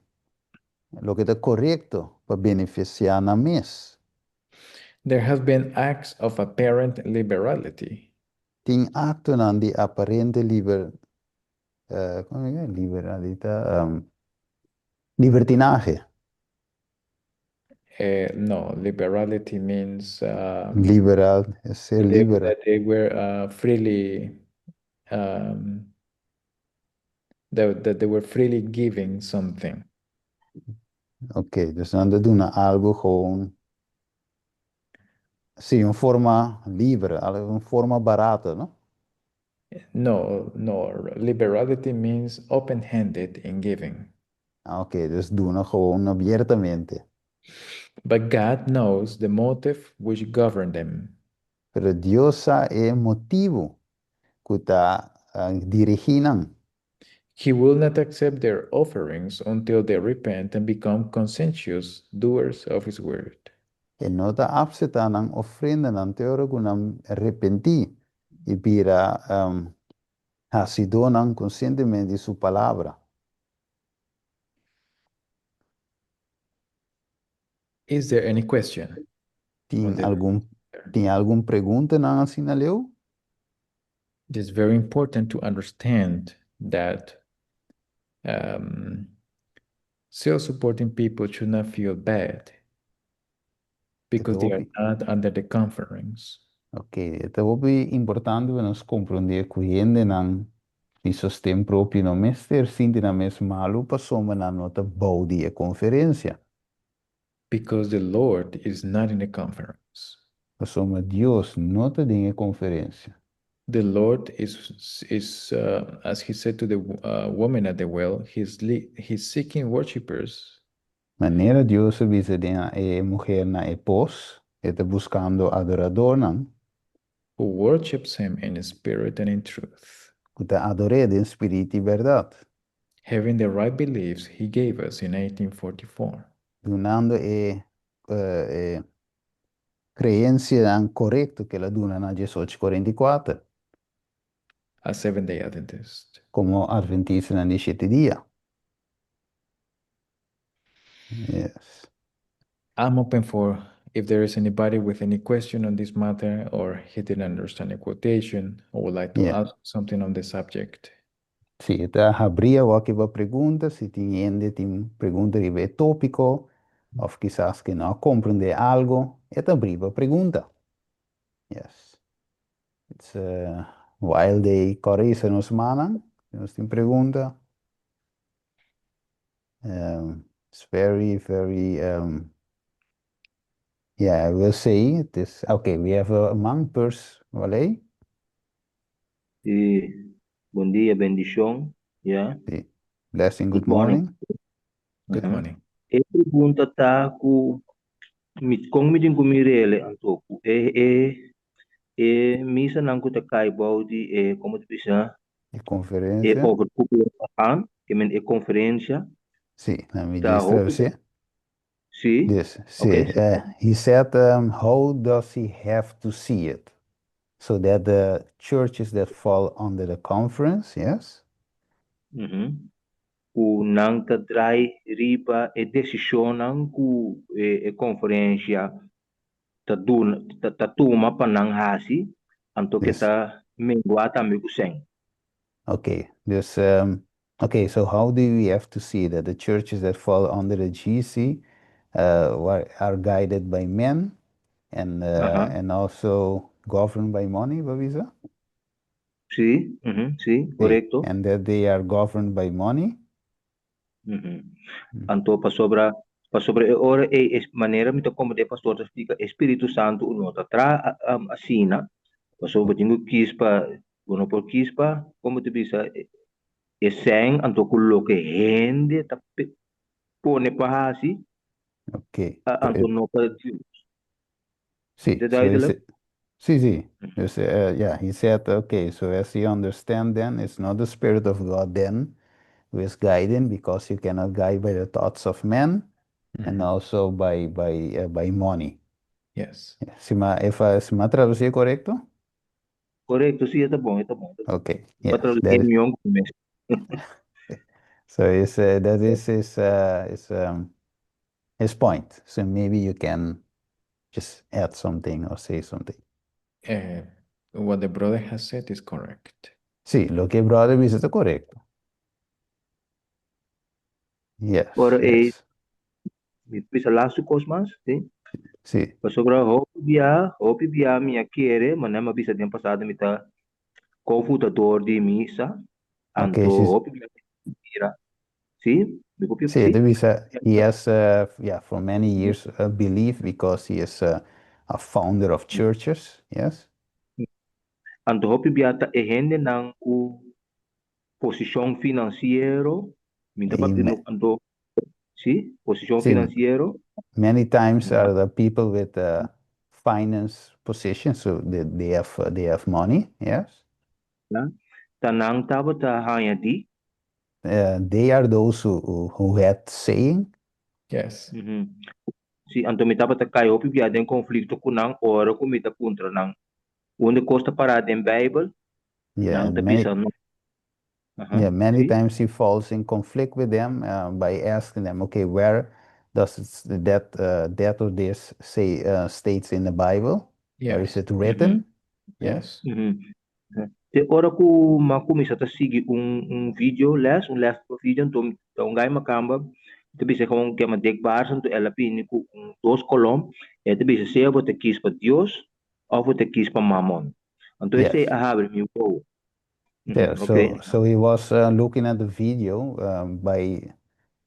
Speaker 1: loke ta korekto pa benefisiá nan mes.
Speaker 2: There have been acts of apparent liberality.
Speaker 1: Tin aktonan di aparente liber, komo e liberalita, libertinahe.
Speaker 2: No, liberality means
Speaker 1: Liberal, ser liber.
Speaker 2: That they were freely that they were freely giving something.
Speaker 1: Ok, dus nan ta duna algu gewoon, sí, un forma liber, un forma barato, no?
Speaker 2: No, liberality means open-handed in giving.
Speaker 1: Ah, ok, dus duna gewoon abiertamente.
Speaker 2: But God knows the motive which governed them.
Speaker 1: Pero Dios sa e motibu ku ta dirigí nan.
Speaker 2: He will not accept their offerings until they repent and become conscientious doers of His word.
Speaker 1: E no ta apseptá nan ofrendanan te ora ku nan repentí i bira hasidónan konsientemente di su palabra.
Speaker 2: Is there any question?
Speaker 1: Tin algun tin algun preguntanan asina leu?
Speaker 2: It is very important to understand that self-supporting people should not feel bad because they are not under the conference.
Speaker 1: Ok, e ta hopi importante pa nos komprondé ku hendenan di sosten propio no mester sinti nan mes malu pasobra nan no ta bou di e konferensia.
Speaker 2: Because the Lord is not in the conference.
Speaker 1: Pasobra Dios no ta den e konferensia.
Speaker 2: The Lord is, as he said to the woman at the well, he's seeking worshipers.
Speaker 1: Manera Dios a bisa den e muher na e pos, e ta buskando adoradornan.
Speaker 2: Who worships him in spirit and in truth.
Speaker 1: Ku ta ador'é den spiritu i bèrdat.
Speaker 2: Having the right beliefs he gave us in 1844.
Speaker 1: Dunando e e kreensianan korekto ku el a duna na 1844.
Speaker 2: A Seventh-day Adventist.
Speaker 1: Komo Adventistanan di shete dia. Yes.
Speaker 2: I'm open for if there is anybody with any question on this matter or he didn't understand a quotation or would like to ask something on the subject.
Speaker 1: Sí, e ta habrí awor aki pa pregunta, si tin hende tin pregunta riba e tópiko òf kisas ke no a komprendé algu, e ta habrí pa pregunta. Yes. It's a wild day. Kòrda hisa nos mannan si nos tin pregunta. It's very, very, yeah, I will say it is, okay, we have a man, Pers Wale.
Speaker 3: Sí. Bon dia, bendishon. Yeah.
Speaker 1: Si. Blessing,
Speaker 3: Good
Speaker 1: good
Speaker 3: morning.
Speaker 1: morning.
Speaker 2: Good morning.
Speaker 3: E pregunta ta ku mi kon mi tin ku mir'é anto ku e misanan ku ta kai bou di e, kon ta bisa,
Speaker 1: E
Speaker 3: e
Speaker 1: konferensia.
Speaker 3: Overkoepelend orgaan, ke men e konferensia.
Speaker 1: Si, laat me
Speaker 3: Ta
Speaker 1: just
Speaker 3: hopi
Speaker 1: tradusí.
Speaker 3: Si.
Speaker 1: This, si. He said, how does he have to see it? So that the churches that fall under the conference, yes?
Speaker 3: Ku nan ta drai riba e desishonnan ku e konferensia ta duna, ta tuma pa nan hasi, anto ke ta mengua tambe ku sèn.
Speaker 1: Okay, dus, okay, so how do we have to see that the churches that fall under the GC are guided by men and also governed by money, bo a bisa?
Speaker 3: Si, si, korekto.
Speaker 1: And that they are governed by money?
Speaker 3: Anto pasobra e ora e manera mi ta komprendé pastor ta splika, e Spiritu Santu no ta traha asina, pasobra bo tin ku kis pa, bo no por kis pa, komo ta bisa, e sèn anto ku loke hende ta pone pa hasi, anto no pa Dios.
Speaker 1: Si,
Speaker 3: Is dat duidelijk?
Speaker 1: Si. Dus, yeah, he said, okay, so as he understand then, it's not the Spirit of God then who is guiding, because you cannot guide by the thoughts of men and also by money.
Speaker 2: Yes.
Speaker 1: Si m'a, if, si m'a tradusí korekto?
Speaker 3: Korekto, si, ta bon, ta bon.
Speaker 1: Okay,
Speaker 3: Pa
Speaker 1: yes.
Speaker 3: tradusí
Speaker 1: That is,
Speaker 3: mion mes.
Speaker 1: So that is his point. So maybe you can just add something or say something.
Speaker 2: What the brother has said is correct.
Speaker 1: Si, loke brother a bisa ta korekto. Yes,
Speaker 3: Ora,
Speaker 1: yes.
Speaker 3: Mi bisa laatste kos mas, si?
Speaker 1: Si.
Speaker 3: Pasobra hopi bia mi a kere, ma mi a bisa den pasado mi ta kofundador di misa, anto hopi bia mi mira. Si? Mi kopia,
Speaker 1: Si,
Speaker 3: si?
Speaker 1: Ta bisa, he has, yeah, for many years believed because he is a founder of churches, yes?
Speaker 3: Anto hopi bia ta e hendenan ku posishon finansiero, mi ta papia anto, si, posishon finansiero.
Speaker 1: Many times are the people with finance positions, so they have money, yes?
Speaker 3: Ja. Ta nan tabata haña di.
Speaker 1: They are those who had saying.
Speaker 2: Yes.
Speaker 3: Si, anto mi tabata kai hopi bia den konflikto ku nan ora ku mi ta puntra nan. Unda kos ta pará den Bijbel, nan ta
Speaker 1: many,
Speaker 3: bisa no.
Speaker 1: Yeah, many
Speaker 3: Si?
Speaker 1: Times he falls in conflict with them by asking them, "Okay, where does it, that or this say states in the Bible? Where is it written?"
Speaker 2: Yes.
Speaker 3: Te ora ku m'a kuminsá ta sigui un video les, un les pa video, anto un gai makamba, ta bisa gewoon ku Dick Barson, anto el a bini ku un dos kolom, e ta bisa sea bo ta kis pa Dios òf bo ta kis pa Mammon. Anto esei a habri mi wowo.
Speaker 1: Yeah, so so he was looking at the video by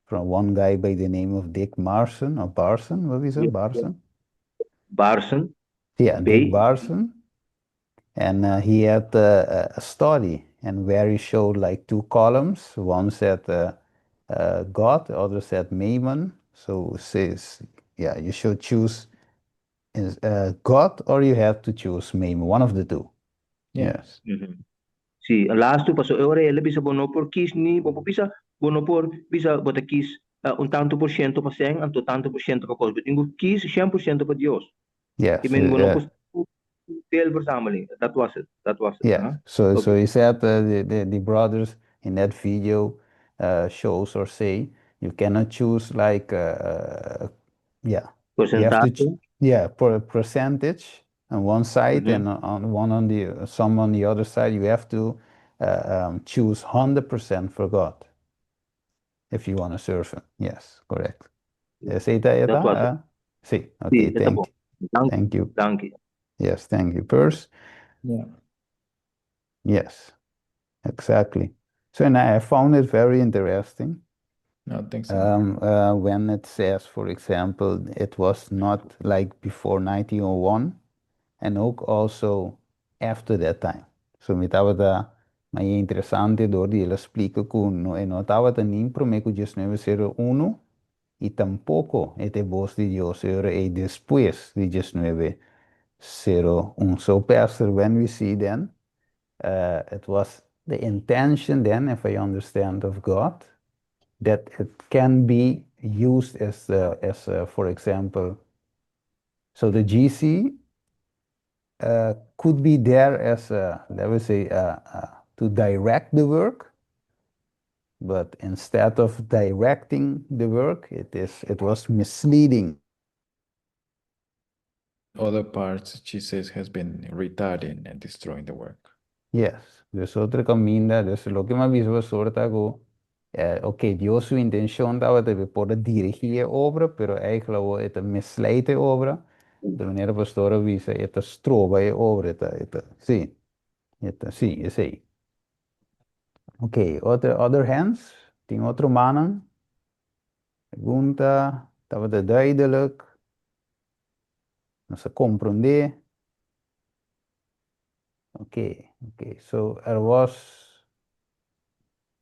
Speaker 1: from one guy by the name of Dick Marson or Barson, what is it? Barson?
Speaker 3: Barson.
Speaker 1: Yeah,
Speaker 3: B.
Speaker 1: Dick Barson. And he had a study and where he showed like two columns. One said God, the other said Mammon. So says, yeah, you should choose is, God or you have to choose Mammon, one of the two. Yes.
Speaker 3: Si, laatste paso ora el a bisa bo no por kis ni bo por bisa bo no por bisa bo ta kis un tantu por siento pa sèn anto tantu por siento pa kos. Bo tin ku kis 100% pa Dios. I men bo no por deelverzameling. Dat was het. Dat was het.
Speaker 1: Yeah. So he said the brothers in that video shows or say you cannot choose like yeah, you have to
Speaker 3: Porcentahe.
Speaker 1: Yeah, per percentage on one side and on one on the some on the other side. You have to choose 100% for God if you want to serve him. Yes, correct. Esei ta
Speaker 3: Dat was het.
Speaker 1: Si, okay,
Speaker 3: Si, ta
Speaker 1: thank
Speaker 3: bon. Dank,
Speaker 1: thank you.
Speaker 3: Dank je.
Speaker 1: Yes, thank you. Pers?
Speaker 2: Yeah.
Speaker 1: Yes, exactly. So, and I found it very interesting.
Speaker 2: No, thanks a lot.
Speaker 1: When it says, for example, it was not like before 1901 and ook also after that time. So mi tabata Ma ta interesante dor di el a splika ku no, e no tabata ni promé ku 1901 i tampoko e ta bos di Dios era e despues di 1901. So, Pastor, when we see then, it was the intention then, if I understand, of God, that it can be used as, for example, so the GC could be there as a, let me say, to direct the work, but instead of directing the work, it was misleading.
Speaker 2: Other parts, she says, has been retarding and destroying the work.
Speaker 1: Yes, dus otro kaminda, dus loke mi a bisa sorta ku oké, Dios su intenshon tabata por dirigí e obra, pero eigenlijk e ta misleid e obra, di manera pastor a bisa, e ta stroba e obra, ta, sí, e ta, sí, esei. Ok, other hands, tin otro man? Pregunta, tabata duidelijk? Nos a komprondé? Okay, so there was,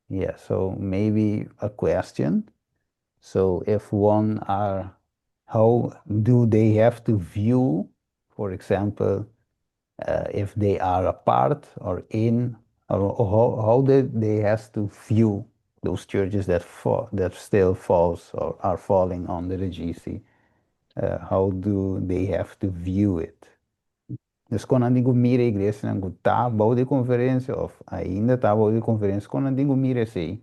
Speaker 1: yeah, so maybe a question. So if one are, how do they have to view, for example, if they are apart or in, or how do they have to view those churches that fall, that still falls or are falling under the GC? How do they have to view it? Dus kon nan mira e iglesianan ku ta bou di konferensia òf ainda ta bou di konferensia, kon nan mira esei,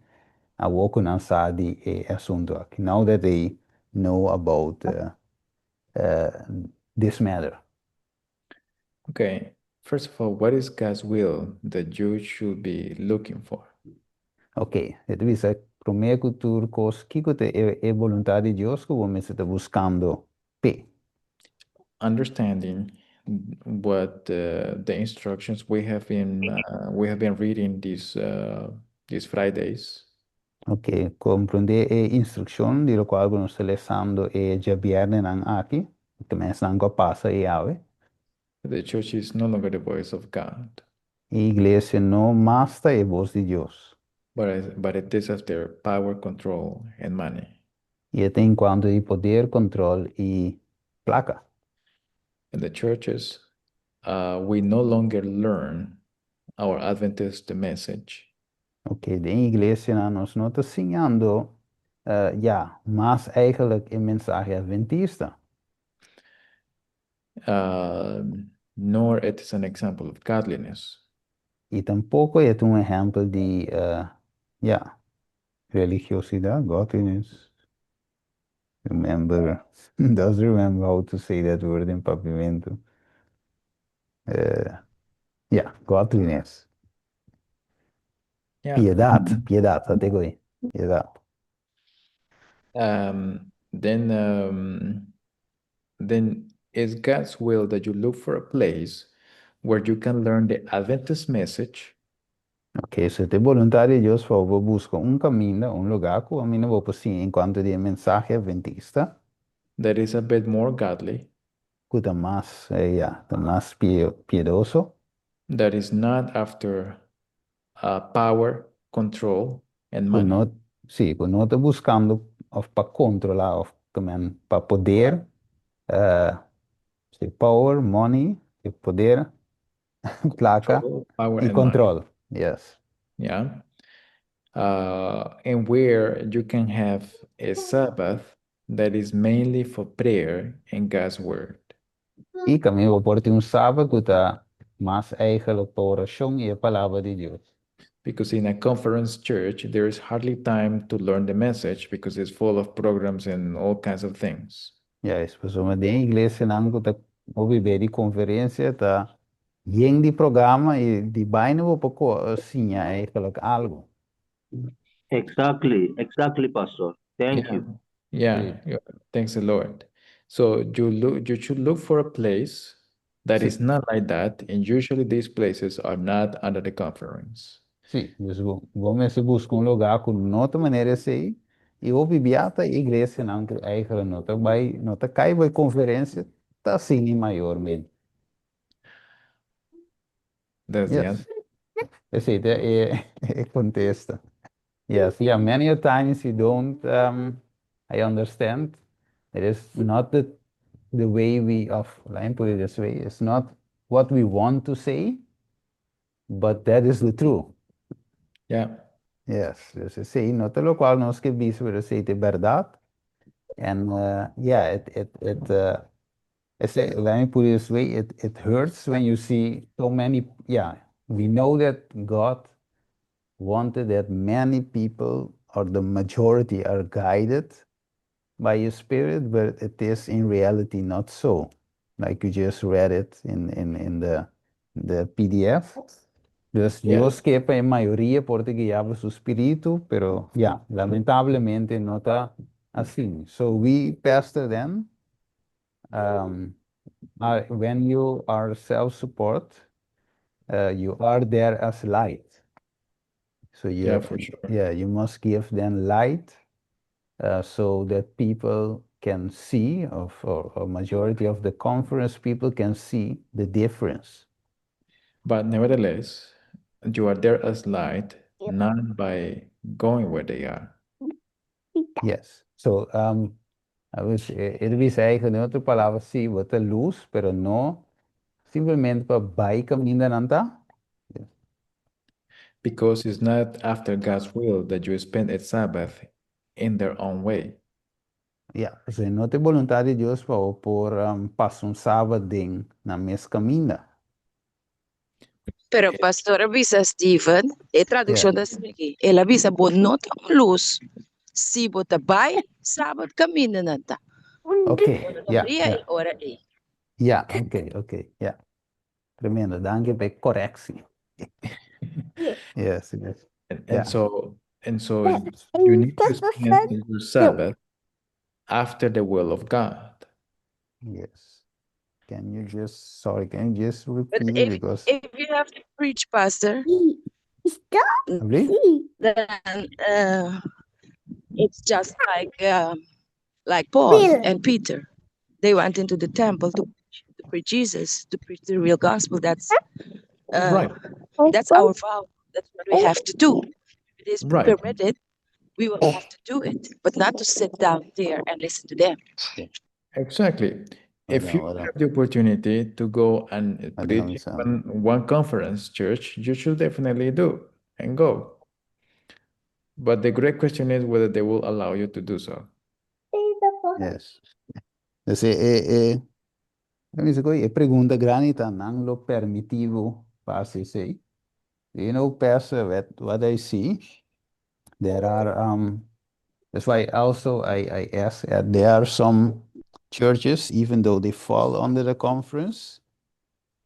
Speaker 1: awor ku nan sa di e asuntu aki. Now that they know about this matter.
Speaker 2: Okay, first of all, what is God's will that you should be looking for?
Speaker 1: Ok, e ta bisa promé ku tur kos, kiko ta e boluntat di Dios ku bo ta buskando p'e.
Speaker 2: Understanding what the instructions we have been reading these Fridays.
Speaker 1: Ok, komprondé e instrukshon di loke nos ta lesando e djabièrnènan aki, ku mes nan a pasa i awe.
Speaker 2: The church is no longer the voice of God,
Speaker 1: E iglesia no mas ta e bos di Dios.
Speaker 2: but it is after power, control, and money.
Speaker 1: E ta enkuanto di poder, kontròl i plaka.
Speaker 2: In the churches, we no longer learn our Adventist message.
Speaker 1: Ok, den iglesia nos no ta siñando ja, mas eigenlijk e mensahe atventista.
Speaker 2: Nor it is an example of godliness.
Speaker 1: I tampoko e ta un ehèmpel di ja, religiosidat, godliness. Remember, does remember how to say that word in Papiamento. Yeah, godliness. Piedat, piedat, kategoria. Piedat.
Speaker 2: Then it's God's will that you look for a place where you can learn the Adventist message.
Speaker 1: Ok, si ta boluntat di Dios, pa bo buska un kaminda, un lugá ku ami no por siña enkuanto di mensahe atventista,
Speaker 2: that is a bit more godly,
Speaker 1: ku ta mas, ja, ta mas piedoso,
Speaker 2: that is not after power, control, and
Speaker 1: ku
Speaker 2: money.
Speaker 1: No, sí, ku no ta buskando òf pa kontrolá òf tambe pa poder, sí, power, money, i poder, plaka
Speaker 2: Control, power,
Speaker 1: i
Speaker 2: and money.
Speaker 1: Control. Yes.
Speaker 2: Yeah. And where you can have a Sabbath that is mainly for prayer and God's word.
Speaker 1: I kaminda por tin un sabat ku ta mas eigenlijk pa orashon i e palabra di Dios.
Speaker 2: Because in a conference church, there is hardly time to learn the message because it's full of programs and all kinds of things.
Speaker 1: Yes, pasobra den iglesianan ku ta biba di konferensia ta yen di programa i di baina bo poko siña eigenlijk algu.
Speaker 3: Exactly, Pastor. Thank you.
Speaker 2: Yeah, thanks the Lord. So you should look for a place that is not like that, and usually these places are not under the conference.
Speaker 1: Sí, dus bo mester buska un lugá ku no ta manera esei i hopi bia ta iglesianan ku eigenlijk no ta bai no ta kai bai konferensia ta asina mayormente.
Speaker 2: That's the
Speaker 1: Yes.
Speaker 2: answer.
Speaker 1: Esei ta e kontesta. Yes, yeah, many a times you don't, I understand. It is not the way we, of, let me put it this way, it's not what we want to say, but that is the truth. Yes, sí, no ta loke nos ke bisa, pero esei ta berdat. And yeah, let me put it this way, it hurts when you see so many, yeah, we know that God wanted that many people or the majority are guided by His Spirit, but it is in reality not so. Like you just read it in the PDF. Dus Dios ke pa e mayoria por ta guiá pa su spiritu, pero yeah, lamentablemente no ta asina. So we, pastor, then, when you are self-support, you are there as light. So you
Speaker 2: Yeah, for sure.
Speaker 1: Yeah, you must give them light so that people can see, or majority of the conference people can see the difference.
Speaker 2: But nevertheless, you are there as light, not by going where they are.
Speaker 1: Yes. So, e ta bisa eigenlijk, den otro palabra, sí, bo ta lus, pero no simplemente pa bai kaminda nan ta.
Speaker 2: Because it's not after God's will that you spend a Sabbath in their own way.
Speaker 1: Yeah, so no ta boluntat di Dios pa por pasa un sabat den nan mes kaminda.
Speaker 4: Pero pastor a bisa, Steven, e tradukshon ta aki. El a bisa bo no ta un lus. Si bo ta bai, sabat kaminda nan ta. Maria e ora e.
Speaker 1: Yeah, okay, yeah. Tremendo, danki pa e korekshon. Yes.
Speaker 2: And so you need to spend your Sabbath after the will of God.
Speaker 1: Yes. Can you just, sorry, can you just
Speaker 4: But
Speaker 1: repeat it because
Speaker 4: if you have to preach, pastor,
Speaker 1: Really?
Speaker 4: Then it's just like Paul and Peter. They went into the temple to preach Jesus, to preach the real gospel. That's our vow. That's what we have to do. If it is permitted, we will have to do it, but not to sit down there and listen to them.
Speaker 2: Exactly. If you
Speaker 1: Hold on.
Speaker 2: Have the opportunity to go and
Speaker 1: I
Speaker 2: preach
Speaker 1: don't
Speaker 2: in
Speaker 1: understand.
Speaker 2: one conference church, you should definitely do and go. But the great question is whether they will allow you to do so.
Speaker 1: Yes. Dus e pregunta grandi ta nan lo permití bo pa hasi. Pastor, what I see, there are, that's why also I ask, there are some churches, even though they fall under the conference,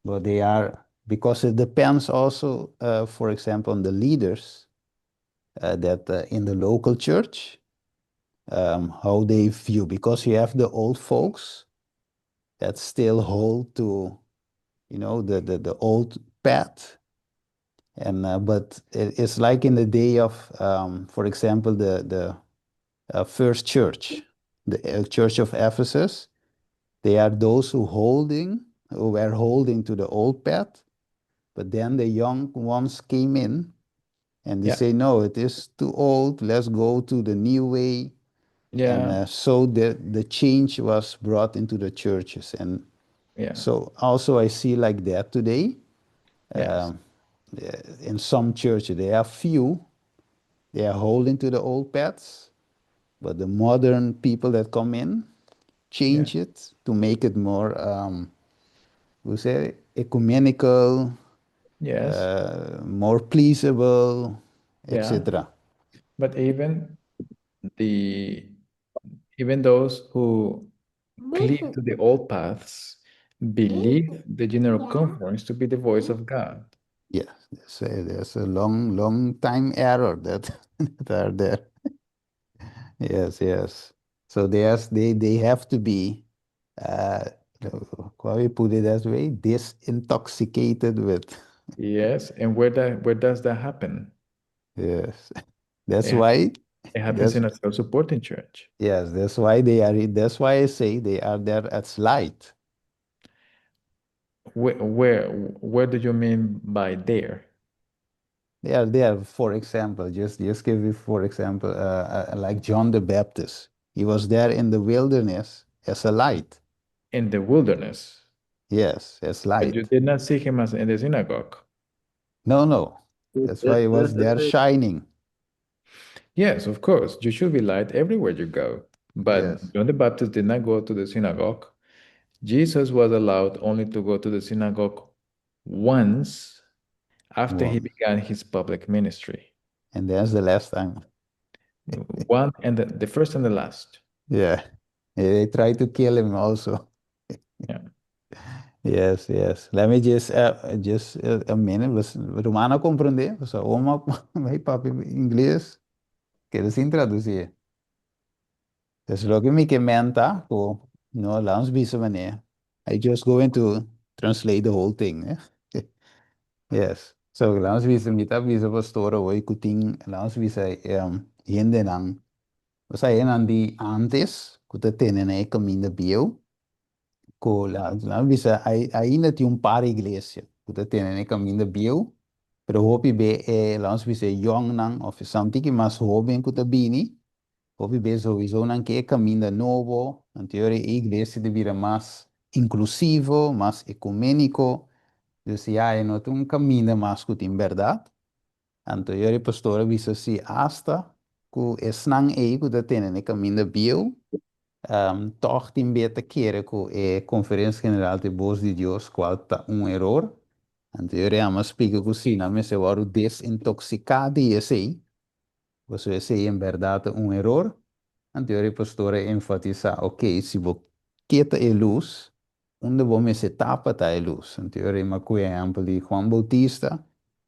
Speaker 1: but they are, because it depends also, for example, on the leaders that in the local church, how they view, because you have the old folks that still hold to the old path. And but it's like in the day of, for example, the first church, the Church of Ephesus. They are those who were holding to the old path, but then the young ones came in, and they say, "No, it is too old. Let's go to the new way." And so the change was brought into the churches, and so also I see like that today. In some churches, there are few, they are holding to the old paths, but the modern people that come in change it to make it more, we say, ecumenical, more pleasable, etc.
Speaker 2: But even those who cling to the old paths believe the General Conference to be the voice of God.
Speaker 1: Yes, there's a long, long time error that are there. Yes. So they have to be, how we put it that way, disintoxicated with.
Speaker 2: Yes, and where does that happen?
Speaker 1: Yes, that's why.
Speaker 2: It happens in a self-supporting church.
Speaker 1: Yes, that's why they are. That's why I say they are there as light.
Speaker 2: Where do you mean by there?
Speaker 1: There, for example, just give you for example, like John the Baptist. He was there in the wilderness as a light.
Speaker 2: In the wilderness.
Speaker 1: Yes, as
Speaker 2: But you
Speaker 1: light.
Speaker 2: Did not see him as in the synagogue.
Speaker 1: No. That's why he was there shining.
Speaker 2: Yes, of course. You should be light everywhere you go. But John the Baptist did not go to the synagogue. Jesus was allowed only to go to the synagogue once after he
Speaker 1: One.
Speaker 2: Began his public ministry.
Speaker 1: And that's the last time.
Speaker 2: One and the first and the last.
Speaker 1: Yeah. They tried to kill him also. Yes. Let me just a minute. Ruman a komprondé. So, oma, mi papia ingles, keda sin tradusí. Dus loke mi ke men ta, ku, no, laga nos bisa manera. I just going to translate the whole thing. Eh? Yes. So, laga nos bisa, mi ta bisa pastor hoy ku tin, laga nos bisa hendenan. Osea, hendenan di antes, ku ta tene na e kaminda bieu, ku laga nos bisa ainda tin un par iglesia, ku ta tene na e kaminda bieu, pero hopi be e laga nos bisa yòngnan òf esnan ku mas hóben ku ta bini, hopi be sowieso nan ke kaminda nobo, anto e iglesia ta bira mas inklusivo, mas ekuméniko, dus ja, e no tin un kaminda mas ku tin berdat. Anto e pastor a bisa si asta ku esnan ei ku ta tene e kaminda bieu, toch tin be ta kere ku e Konferensia General ta bos di Dios, kual ta un eror. Anto e a splika ku si, nan mester wòrdu desintoksiká di esei. Pasobra esei en berdat un eror. Anto e pastor a enfatisá, ok, si bo ke ta e lus, unda bo mester ta pa ta e lus. Anto e m'a kue ehèmpel di Juan Bautista,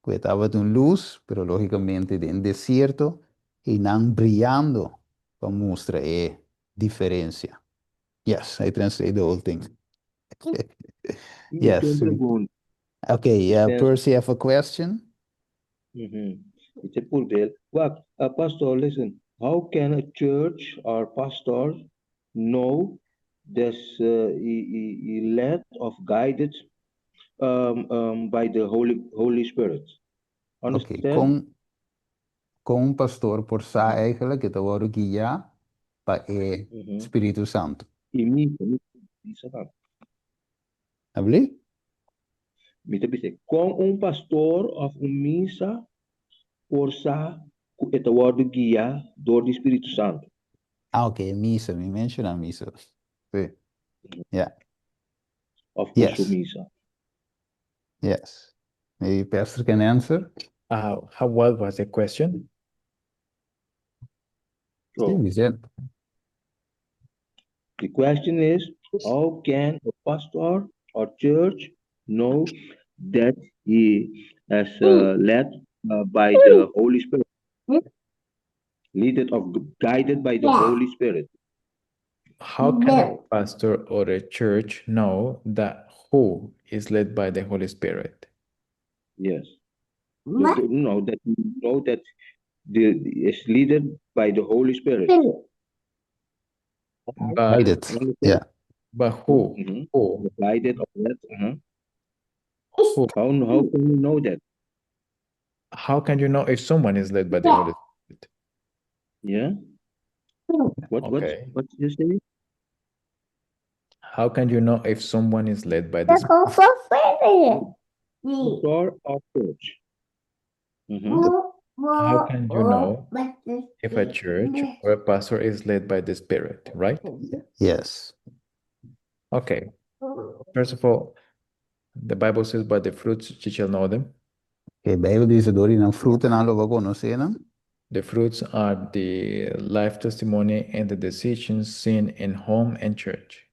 Speaker 1: ku tabata un lus, pero lógikamente den desierto, i nan briando pa mustra e diferensia. Yes, I translate the whole thing. Yes. Okay, Percy have a question?
Speaker 3: It's a poor bill. Well, Pastor, listen. How can a church or pastor know this he led of guided by the Holy Spirit?
Speaker 1: Ok,
Speaker 3: Understand?
Speaker 1: Kon un pastor por sa eigenlijk ku ta wòrdu guiá pa e Spiritu Santu?
Speaker 3: I misa, misa ta.
Speaker 1: Habli?
Speaker 3: Mi ta bisa, kon un pastor òf un misa por sa ku e ta wòrdu guiá dor di Spiritu Santu?
Speaker 1: Ah, ok, misa, mi menshoná misa. Si. Yeah.
Speaker 3: Òf misa.
Speaker 1: Yes. Maybe Pastor can answer?
Speaker 2: What was the question?
Speaker 1: Si,
Speaker 3: So,
Speaker 1: Vicente.
Speaker 3: The question is, how can a pastor or church know that he has led by the Holy Spirit? Leaded of guided by the Holy Spirit.
Speaker 2: How can a pastor or a church know that who is led by the Holy Spirit?
Speaker 3: Yes. No, that know that the is led by the Holy Spirit.
Speaker 2: But,
Speaker 1: Guided. Yeah.
Speaker 2: But who? Who?
Speaker 3: Guided or led.
Speaker 2: Who?
Speaker 3: How can you know that?
Speaker 2: How can you know if someone is led by the Holy Spirit?
Speaker 3: Yeah. What what you say?
Speaker 2: How can you know if someone is led by the Spirit?
Speaker 3: Pastor or church?
Speaker 2: How can you know if a church or a pastor is led by the Spirit, right?
Speaker 1: Yes.
Speaker 2: Okay. First of all, the Bible says, "By the fruits you shall know them."
Speaker 1: E Beibel ta bisa dor di nan frutanan lo bo konosé nan.
Speaker 2: The fruits are the life testimony and the decisions seen in home and church.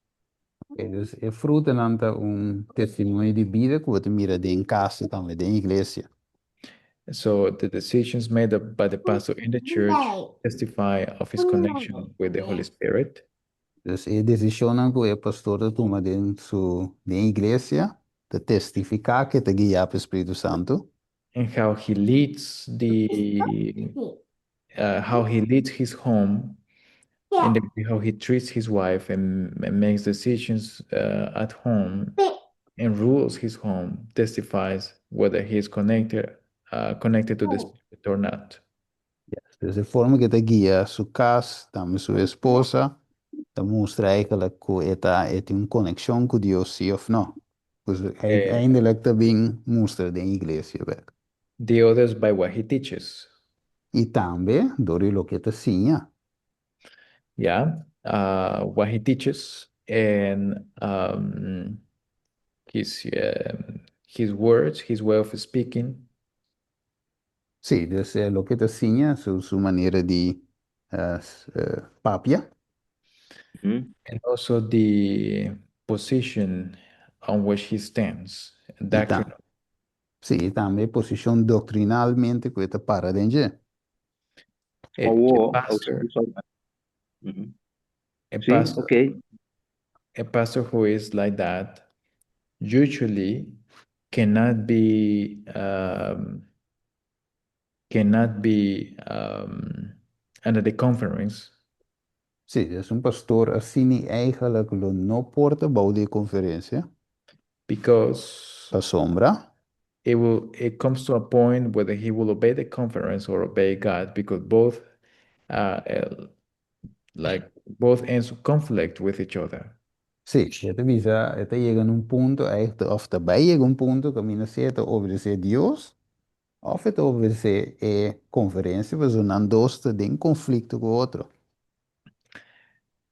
Speaker 1: Okay, dus e frutanan ta un testimonio di bida ku bo ta mira den kas tambe, den iglesia.
Speaker 2: So the decisions made up by the pastor in the church testify of his connection with the Holy Spirit.
Speaker 1: Dus e desishonnan ku e pastor ta tuma den su den iglesia, ta testifiká ku e ta guiá pa Spiritu Santu.
Speaker 2: And how he leads his home and how he treats his wife and makes decisions at home and rules his home testifies whether he is connected Connected to the Spirit or not.
Speaker 1: Yes. Dus e forma ku e ta guia su kas, tambe su esposa, ta mustra eigenlijk ku e ta e tin un konekshon ku Dios si òf no. Dus eindelijk ta bin mustra den iglesia bek.
Speaker 2: The others by what he teaches.
Speaker 1: I tambe dor di loke e ta siña.
Speaker 2: Yeah, what he teaches and his words, his way of speaking.
Speaker 1: Sí, dus loke e ta siña, su manera di papia.
Speaker 2: And also the position on which he stands, doctrinal.
Speaker 1: Sí, i tambe posishon doktrinalmente ku e ta para den dje.
Speaker 2: A pastor, a pastor, a pastor who is like that usually cannot be under the conference.
Speaker 1: Sí, dus un pastor asina eigenlijk lo no por ta bou di konferensia.
Speaker 2: Because
Speaker 1: Pasobra.
Speaker 2: it comes to a point whether he will obey the conference or obey God, because both like both ends conflict with each other.
Speaker 1: Sí, e ta bisa, e ta yega na un punto echt, òf ta bai yega un punto kaminda si e ta obedesé Dios, òf e ta obedesé e konferensia, pasobra nan dos ta den konflikto ku otro.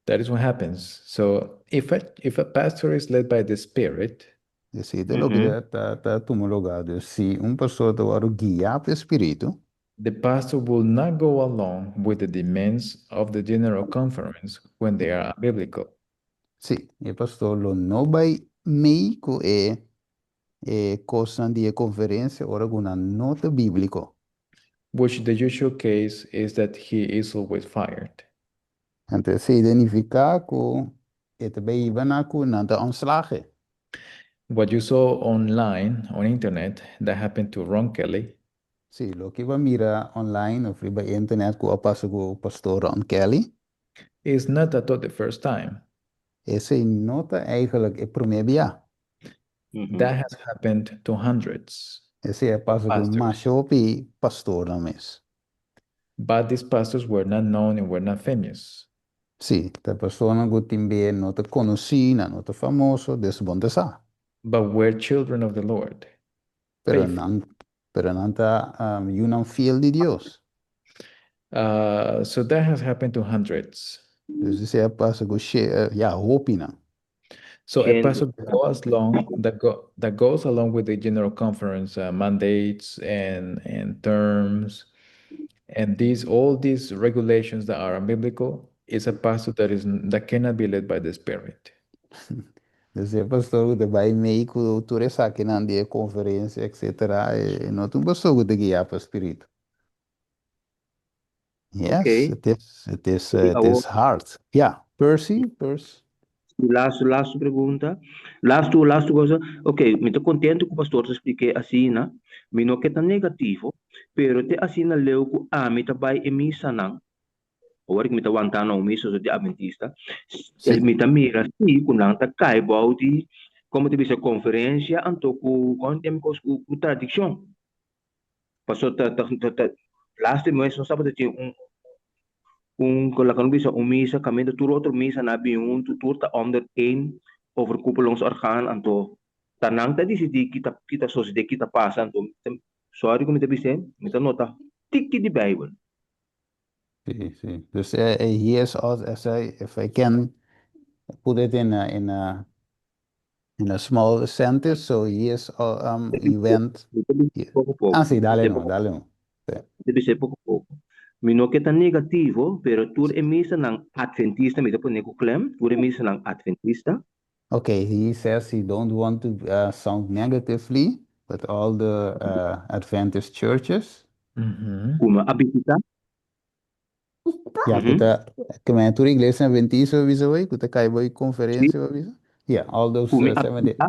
Speaker 2: That is what happens. So if a pastor is led by the Spirit,
Speaker 1: Esei ta loke ta tuma lugá. Dus si un pastor ta wòrdu guiá pa spiritu,
Speaker 2: the pastor will not go along with the demands of the General Conference when they are biblical.
Speaker 1: Sí, e pastor lo no bai mei ku e kosnan di e konferensia ora ku nan no ta bíbliko.
Speaker 2: Which the usual case is that he is always fired.
Speaker 1: Anto esei ta nifiká ku e ta bai na ku nan ta ontslag e.
Speaker 2: What you saw online, on internet, that happened to Ron Kelly,
Speaker 1: Sí, loke bo a mira online òf riba internet ku a pasa ku pastor Ron Kelly,
Speaker 2: is not at all the first time.
Speaker 1: Esei no ta eigenlijk e promé bia.
Speaker 2: That has happened to hundreds
Speaker 1: Esei a pasa ku
Speaker 2: pastors.
Speaker 1: Masha hopi pastor mes.
Speaker 2: But these pastors were not known and were not famous.
Speaker 1: Sí, ta pastornan ku tin be no ta konosí, no ta famoso, dus bo n' ta sa.
Speaker 2: But were children of the Lord.
Speaker 1: Pero
Speaker 2: Faithful.
Speaker 1: Pero nan ta yunan fiel di Dios.
Speaker 2: So that has happened to hundreds.
Speaker 1: Dus esei a pasa ku ya hopinan.
Speaker 2: So a pastor that goes along with the General Conference mandates and terms, and these all these regulations that are unbiblical is a pastor that cannot be led by the Spirit.
Speaker 1: Dus e pastor ku ta bai mei ku tur esakinan di konferensia, etc. E no ta un pastor ku ta guiá pa spiritu. Yes, it is hard. Yeah, Percy, Percy.
Speaker 3: Last pregunta. Last kos. Ok, mi ta kontentu ku e pastor a splika asina, no? Mi no ke ta negativo, pero te asina leu ku ami ta bai e misanan. Awor ku mi ta wanta na un misa di adventista. Mi ta mira si ku nan ta kai bou di kon ta bisa konferensia anto ku kon tem kos ku tradishon. Pasó ta ta ta ta last mes nos tabata tin un laga nos bisa un misa kaminda tur otro misa nan a bin huntu, tur ta onder één overkoepelingsorgaan, anto ta nan ta disidí ki ta sosodé, ki ta pasa. Anto sorry ku mi ta bisa, mi ta nota tiki di Bijbel.
Speaker 1: Sí. Dus he is also, as I, if I can put it in a small sentence, so he went.
Speaker 3: Poko poko.
Speaker 1: Ah, sí, dale no, dale no. Sí.
Speaker 3: Debe ser poko poko. Mi no ke ta negativo, pero tur e misanan adventista, mi ta pone ku klem, tur e misanan adventista.
Speaker 1: Okay, he says he don't want to sound negatively, but all the Adventist churches.
Speaker 3: Ku mi a bishitá.
Speaker 1: Ja, ku ta, ku men tur iglesia adventista bisa hoy, ku ta kai bou konferensia bisa. Yeah, all those
Speaker 3: Ku mi
Speaker 1: Seventh Day.
Speaker 3: a bishitá.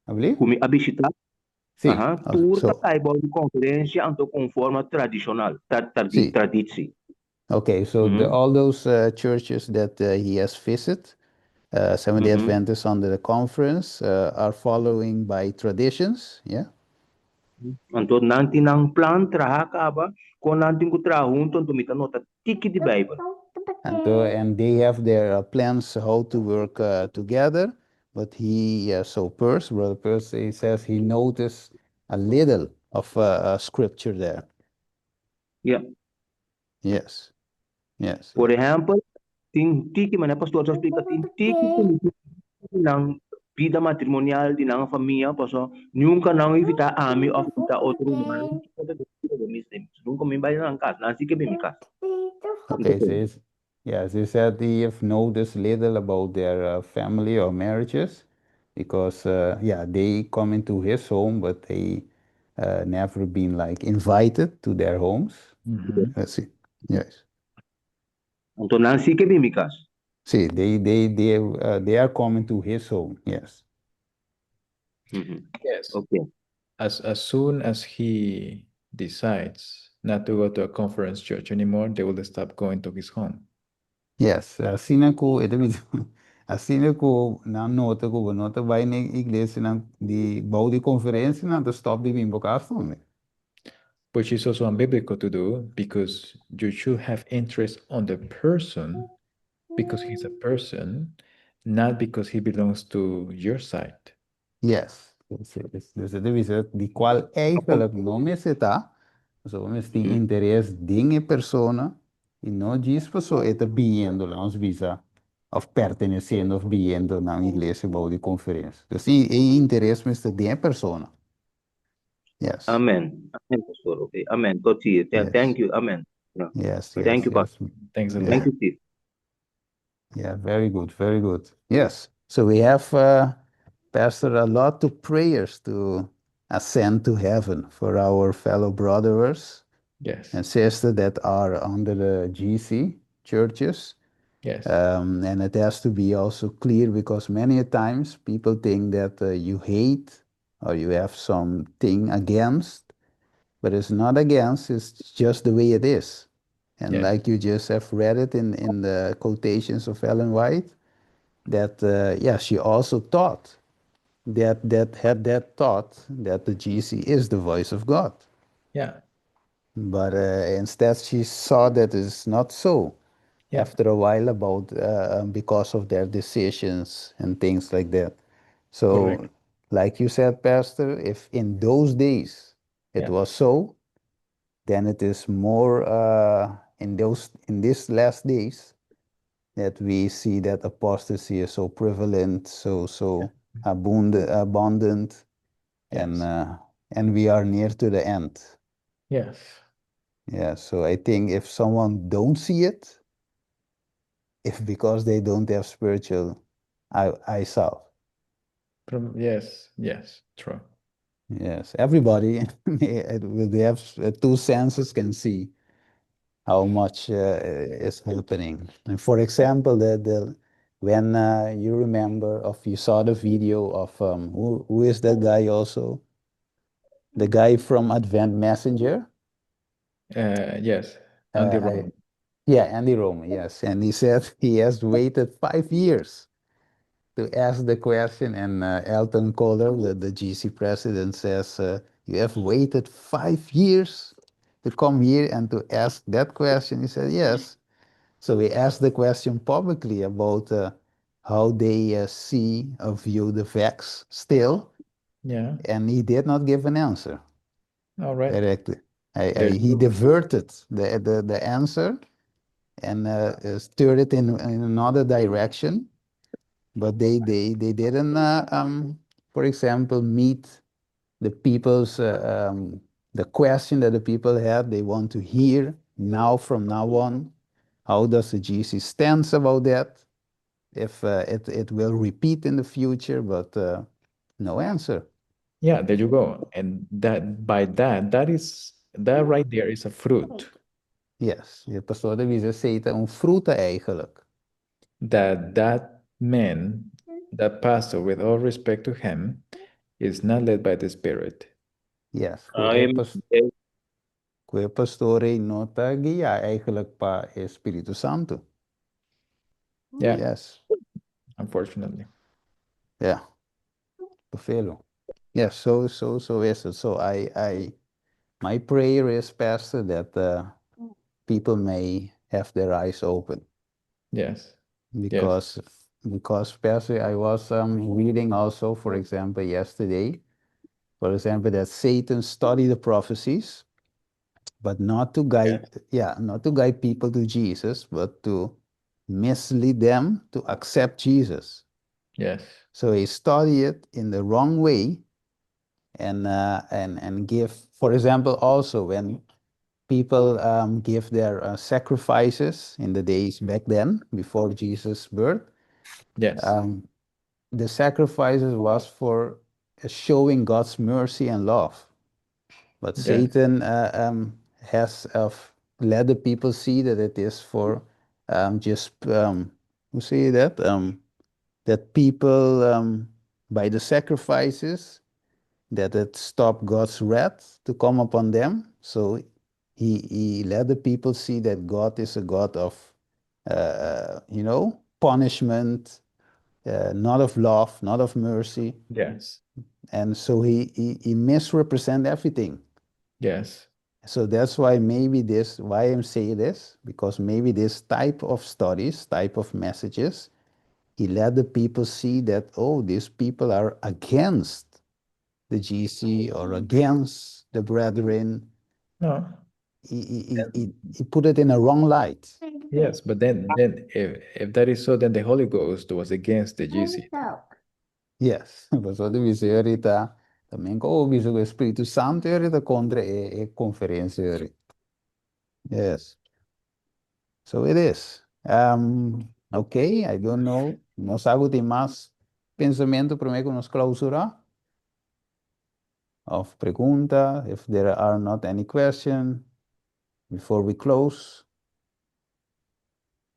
Speaker 1: Alsjeblieft?
Speaker 3: Ku mi a bishitá.
Speaker 1: Sí.
Speaker 3: Tur
Speaker 1: So,
Speaker 3: ta kai bou konferensia anto ku forma tradishonal, traditie.
Speaker 1: Okay, so all those churches that he has visited, Seventh-day Adventists under the conference, are following by traditions, yeah?
Speaker 3: Anto nan tin nan plan traha kaba, kon nan tin ku traha huntu, anto mi ta nota tiki di Bijbel.
Speaker 1: Anto, and they have their plans how to work together, but he, so Perce, Brother Perce, he says he noticed a little of scripture there.
Speaker 3: Por ehèmpel, tin tiki, manera pastor a splika, tin tiki ku nan bida matrimonial di nan famia, paso nunka nan invitá ami òf invitá otro ruman. Nunka mi bai nan kas, nan sí ke bin mi kas.
Speaker 1: Okay, so yes, he said he have noticed little about their family or marriages because, yeah, they come into his home, but they never been like invited to their homes. Let's see. Yes.
Speaker 3: Anto nan sí ke bin mi kas.
Speaker 1: Sí, they are coming to his home. Yes.
Speaker 2: Yes. As soon as he decides not to go to a conference church anymore, they will stop going to his home.
Speaker 1: Yes, asina ku asina ku nan nota ku no ta bai na iglesia nan di bou di konferensia, nan ta stòp di bin bo kas tambe.
Speaker 2: Which is also unbiblical to do because you should have interest on the person because he's a person, not because he belongs to your side.
Speaker 1: Yes. Dus het is di kual eigenlijk no mester ta, so mester tin interes den e persona i no djis paso e ta biniendo, laga bisa, òf pertenesiendo òf biniendo na iglesia bou di konferensia. Dus e interes mester den e persona. Yes.
Speaker 3: Amen. Amen, pastor. Okay. Amen. Tot ziens. Thank you. Amen. Yeah. Thank you, pastor.
Speaker 2: Thanks a lot.
Speaker 3: Thank you, Steve.
Speaker 1: Yeah, very good, very good. Yes. So we have, Pastor, a lot of prayers to ascend to heaven for our fellow brothers and sisters that are under the GC churches. And it has to be also clear because many a times people think that you hate or you have something against, but it's not against, it's just the way it is. And like you just have read it in the quotations of Ellen White, that yeah, she also thought that had that thought that the GC is the voice of God. But instead she saw that it's not so after a while about because of their decisions and things like that. So,
Speaker 2: Correct.
Speaker 1: Like you said, Pastor, if in those days it was so, then it is more in these last days that we see that apostasy is so prevalent, so abundant, and we are near to the end. Yeah, so I think if someone don't see it, if because they don't have spiritual eyesight.
Speaker 2: Yes, true.
Speaker 1: Yes, everybody with they have two senses can see how much is happening. And for example, the when you remember of you saw the video of who is that guy also? The guy from Advent Messenger.
Speaker 2: Yes, Andy Roman.
Speaker 1: Yeah, Andy Roman, yes. And he said he has waited 5 years to ask the question. And Elton Kohler, the GC president, says, "You have waited 5 years to come here and to ask that question?" He said, "Yes." So he asked the question publicly about how they see or view the facts still. And he did not give an answer
Speaker 2: All right.
Speaker 1: directly.
Speaker 2: There you
Speaker 1: He
Speaker 2: go.
Speaker 1: Diverted the answer and steered it in another direction. But they didn't, for example, meet the question that the people had. They want to hear now, from now on, how does the GC stands about that? If it will repeat in the future, but no answer.
Speaker 2: Yeah, there you go. And that by that, that is that right there is a fruit
Speaker 1: Yes, e pastor ta bisa esei ta un fruta eigenlijk.
Speaker 2: That man, that pastor, with all respect to him, is not led by the Spirit.
Speaker 1: Yes, ku e ku e pastor no ta guiá eigenlijk pa Spiritu Santu.
Speaker 2: Unfortunately.
Speaker 1: Yeah. Perfekto. Yes, so so so is it. So I I my prayer is, Pastor, that uh, people may have their eyes open.
Speaker 2: Yes.
Speaker 1: Because because Pastor, I was um, reading also, for example, yesterday, for example, that Satan studied the prophecies, but not to guide, yeah, not to guide people to Jesus, but to mislead them to accept Jesus.
Speaker 2: Yes.
Speaker 1: So he studied it in the wrong way and uh, and and give, for example, also when people um, give their uh, sacrifices in the days back then, before Jesus' birth,
Speaker 2: Yes.
Speaker 1: um, the sacrifices was for showing God's mercy and love. But
Speaker 2: Yeah.
Speaker 1: Satan uh, um, has uh, let the people see that it is for um, just um, who say that um, that people um, by the sacrifices that it stopped God's wrath to come upon them. So he he let the people see that God is a God of uh, you know punishment, uh, not of love, not of mercy.
Speaker 2: Yes.
Speaker 1: And so he he, he misrepresent everything.
Speaker 2: Yes.
Speaker 1: So that's why maybe this, why I'm saying this, because maybe this type of studies, type of messages, he let the people see that, oh, these people are against the GC or against the brethren.
Speaker 2: No.
Speaker 1: He, he, he, he put it in a wrong light.
Speaker 2: Yes, but then then if if that is so, then the Holy Ghost was against the GC.
Speaker 1: Yes, pasobra ta bisa ahorita, también como bisa ku Espíritu Santo ahorita kontra e, e konferensia ahorita. Yes. So it is. Um, okay, I don't know. No sa ku tin mas pensamentu promé ku nos klausurá? Of pregunta, if there are not any question before we close.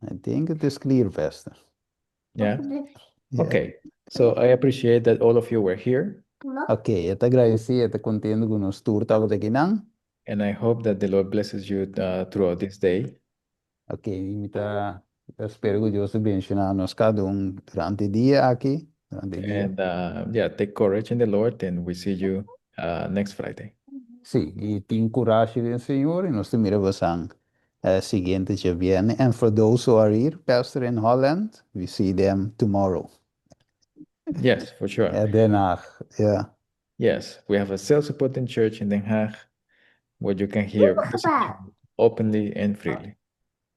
Speaker 1: I think it is clear, Pastor.
Speaker 2: Yeah.
Speaker 1: Yeah.
Speaker 2: Okay. So I appreciate that all of you were here,
Speaker 1: Ok, e ta agradesí, e ta kontentu ku nos tur tabata akinan.
Speaker 2: and I hope that the Lord blesses you uh, throughout this day.
Speaker 1: Ok, i mi ta ta spera ku Dios ta benshoná nos kada un durante e dia aki, durante e dia.
Speaker 2: And uh, yeah, take courage in the Lord, and we see you uh, next Friday.
Speaker 1: Sí, i tin kurashi den Señor i nos ta mira bosan siguiente djabièrnè. And for those who are here, Pastor, in Holland, we see them tomorrow.
Speaker 2: Yes, for sure.
Speaker 1: At Den Haag, yeah.
Speaker 2: Yes, we have a self-supporting church in Den Haag where you can hear openly and freely.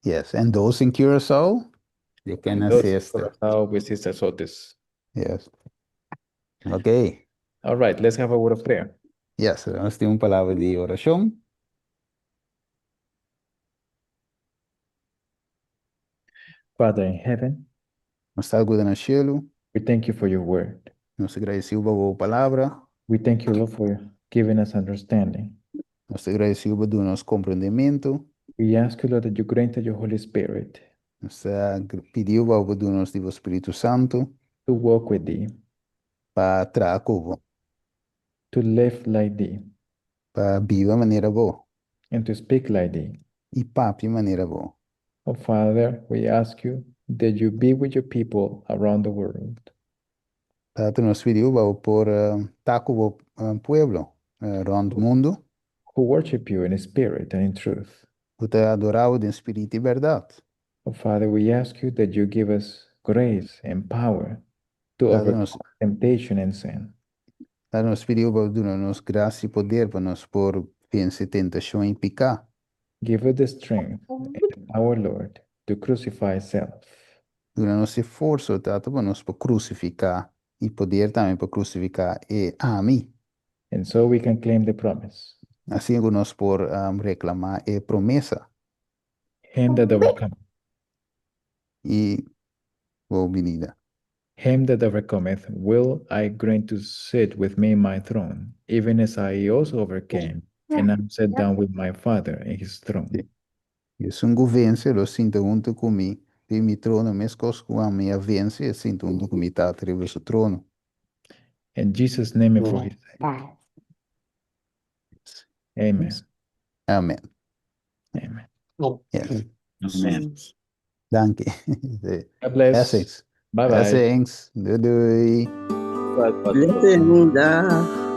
Speaker 1: Yes, and those in Curaçao, they can
Speaker 2: And those in
Speaker 1: assist.
Speaker 2: Curaçao with Sister Sotis.
Speaker 1: Yes. Okay.
Speaker 2: All right, let's have a word of prayer.
Speaker 1: Yes, nos tin un palabra di orashon.
Speaker 2: Father in heaven,
Speaker 1: Nos Tata ku ta na shelu,
Speaker 2: we thank you for your word.
Speaker 1: nos ta gradisiu pa bo palabra.
Speaker 2: We thank you, Lord, for giving us understanding.
Speaker 1: Nos ta gradisiu pa duna nos komprendementu.
Speaker 2: We ask you, Lord, that you grant us your Holy Spirit.
Speaker 1: Nos ta pidiu pa bo duna nos di bo Spiritu Santu.
Speaker 2: To walk with thee.
Speaker 1: Pa traha ku bo.
Speaker 2: To live like thee.
Speaker 1: Pa biba manera bo.
Speaker 2: And to speak like thee.
Speaker 1: I papia manera bo.
Speaker 2: Oh Father, we ask you that you be with your people around the world.
Speaker 1: Tata, nos pidiu pa bo por ta ku bo pueblo rònt mundu.
Speaker 2: Who worship you in spirit and in truth.
Speaker 1: Ku ta adorá bo den spiritu i bèrdat.
Speaker 2: Oh Father, we ask you that you give us grace and power to
Speaker 1: Tata,
Speaker 2: overcome
Speaker 1: nos,
Speaker 2: temptation and sin.
Speaker 1: Tata, nos pidiu pa bo duna nos grasia i poder pa nos por vense tentashon i piká.
Speaker 2: Give us the strength and the power, Lord, to crucify self.
Speaker 1: Duna nos e forsa, o Tata, pa nos por krusifiká i poder tambe pa krusifiká e ami.
Speaker 2: And so we can claim the promise.
Speaker 1: Asina ku nos por reklamá e promesa.
Speaker 2: Him that overcometh.
Speaker 1: I bo binida.
Speaker 2: Him that overcometh will I grant to sit with me in my throne, even as I also overcame and am set down with my Father in his throne.
Speaker 1: Sí. I esun ku vense lo sinta huntu ku mi riba mi trono, meskos ku ami a vense i a sinta huntu ku mi Tata riba su trono.
Speaker 2: And Jesus name it for his sake. Amen.
Speaker 1: Amen.
Speaker 2: Amen.
Speaker 1: Yes.
Speaker 3: Amen.
Speaker 1: Danki.
Speaker 2: God bless.
Speaker 1: Blessings.
Speaker 2: Bye bye.
Speaker 1: Blessings. Doei doei.
Speaker 3: Bye, Pastor.
Speaker 5: Blessing, dag.